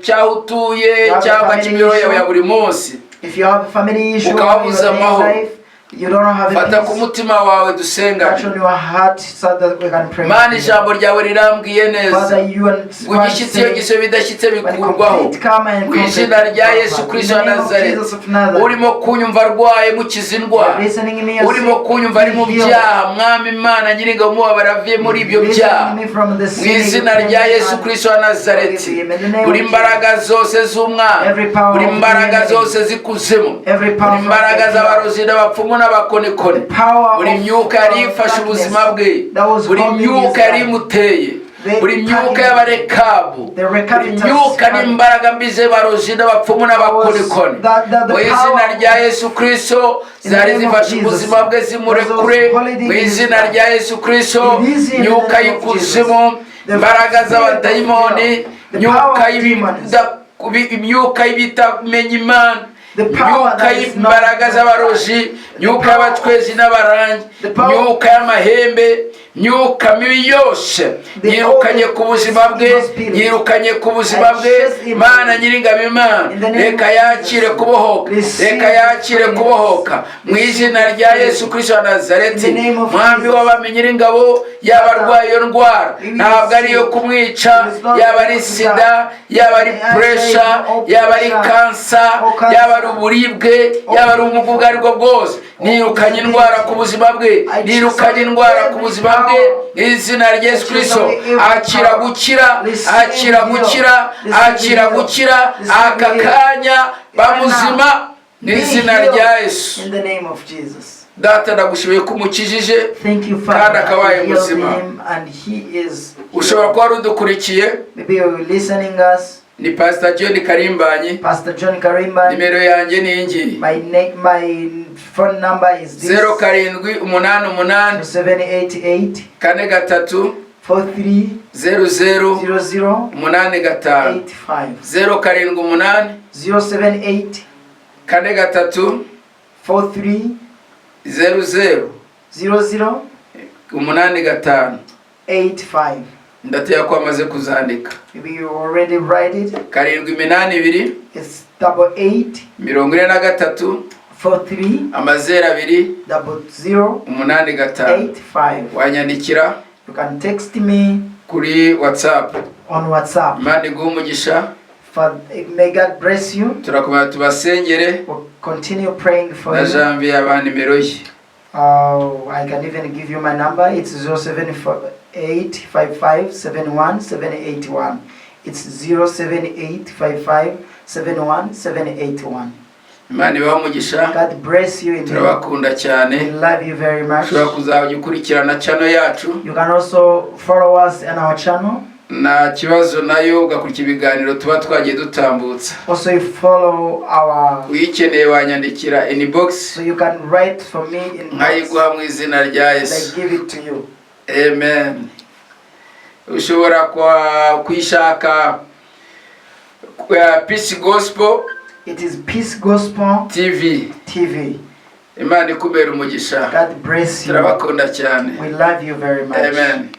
cy'aho utuye You have a cyangwa family cy'imibereho yawe ya issue. buri munsi, If you have a family issue ukaba in your wabuze daily amahoro, life, you don't have a fata ku peace, mutima wawe, dusengane. touch on your heart so that we can pray Mana, with you. ijambo ryawe rirambwiye neza Father, you and ngo igishyitsi iyo gisebe bidashyitse when bikurwaho. complete come and Mu izina complete rya Yesu In Kristo the wa name of Nazareti, Jesus of Nazareth, urimo kunyumva arwaye, mukiza indwara. you're listening me, you're Urimo sick, kunyumva ari mu be healed. byaha, Mwami Imana Nyiringabo, umubabaro avuye muri ibyo Listening byaha, me from the mu sin, izina rya Yesu Kristo wa Nazareti, buri mbaraga zose z'umwana, Every power buri of the mbaraga enemy. zose z'ikuzimu, Every power buri from mbaraga the z'abarozi n'abapfumu n'abakonikoni, The power buri of myuka yari ifashe darkness ubuzima bwe, that was buri holding his myuka yari life. imuteye, The buri myuka y'abarekabu, The buri Rechabites myuka n'imbaraga mbi z'abarozi n'abapfumu n'abakonikoni, the mu izina power rya Yesu Kristo, In the zari name of zifashe Jesus. ubuzima bwe, zimurekure Those holding mu his izina life. rya Yesu Kristo. Release him in the Myuka name of y'ikuzimu, Jesus. The imbaraga spirit of z'abadayimoni, hell, the myuka power of demons. imyuka y'ibitamenya Imana, The power myuka that is not y'imbaraga z'abarozi, myuka y'abacwezi n'abarangi, The power- myuka y'amahembe, myuka mibi yose, The yirukanye old ku buzima bwe, evil spirit. yirukanye ku buzima I bwe. chase him. Mana Nyiringabo Imana, In the name reka of yakire Jesus. kubohoka, Receive reka yakire freedom. kubohoka mu izina rya Yesu Kristo wa Nazareti. In the name of Mwami Jesus. w'abami Nyiringabo, yaba arwaye iyo ndwara, We will ntabwo ari iyo see. kumwica, It is not yaba ari to sida, yaba ari The answer pressure, is all yaba ari pressure, kansa, all cancer, yaba ari uburibwe, yaba ari ubumuga ubwo ari bwo bwose, nirukanye indwara ku buzima bwe, I nirukanye indwara ku buzima bwe mu izina rya Yesu Kristo. Akira gukira, akira gukira, akira gukira aka kanya, bamuzima mu Be izina healed rya Yesu. in the name of Jesus. Data, ndagushimiye ko umukijije Thank you, kandi Father, that akabaye you healed muzima. him and he is Ushobora healed. kuba wari udukurikiye, Maybe you're listening us, ni Pastor John Karimbanyi. Pastor John Karimba. Nimero yanjye ni iyi ngiyi: My phone number is this: 0788 788 43 43 00 00 85. 85. 078 078 43 43 00 00 85. 85. Ndatera ko amaze kuzandika. Maybe you already write it. 782 It's 88 43 43 00 00 85. 85. Wanyandikira You can text me kuri WhatsApp. on WhatsApp. Imana iguhe umugisha. For may God bless you. Turakomeza tubasengere. We'll continue praying for Na you. Janvier yabaha nimero ye. I can even give you my number. It's 0785571781. It's 0785571781. Imana ibahe umugisha. God bless you indeed. Turabakunda cyane. We love you very much. Ushobora kuzajya ukurikirana channel yacu. You can also follow us on our channel. Nta kibazo nayo, ugakurikira ibiganiro tuba twagiye dutambutsa. Also, you follow our. Uyikeneye wanyandikira inbox, So you can write for me in notes. nkayiguha mu izina rya And Yesu. I give it to you. Amen. Ushobora kuyishaka kwa Peace Gospel It is Peace Gospel TV. TV. Imana ikubera umugisha. God bless you. Turabakunda cyane. We love you very much. Amen.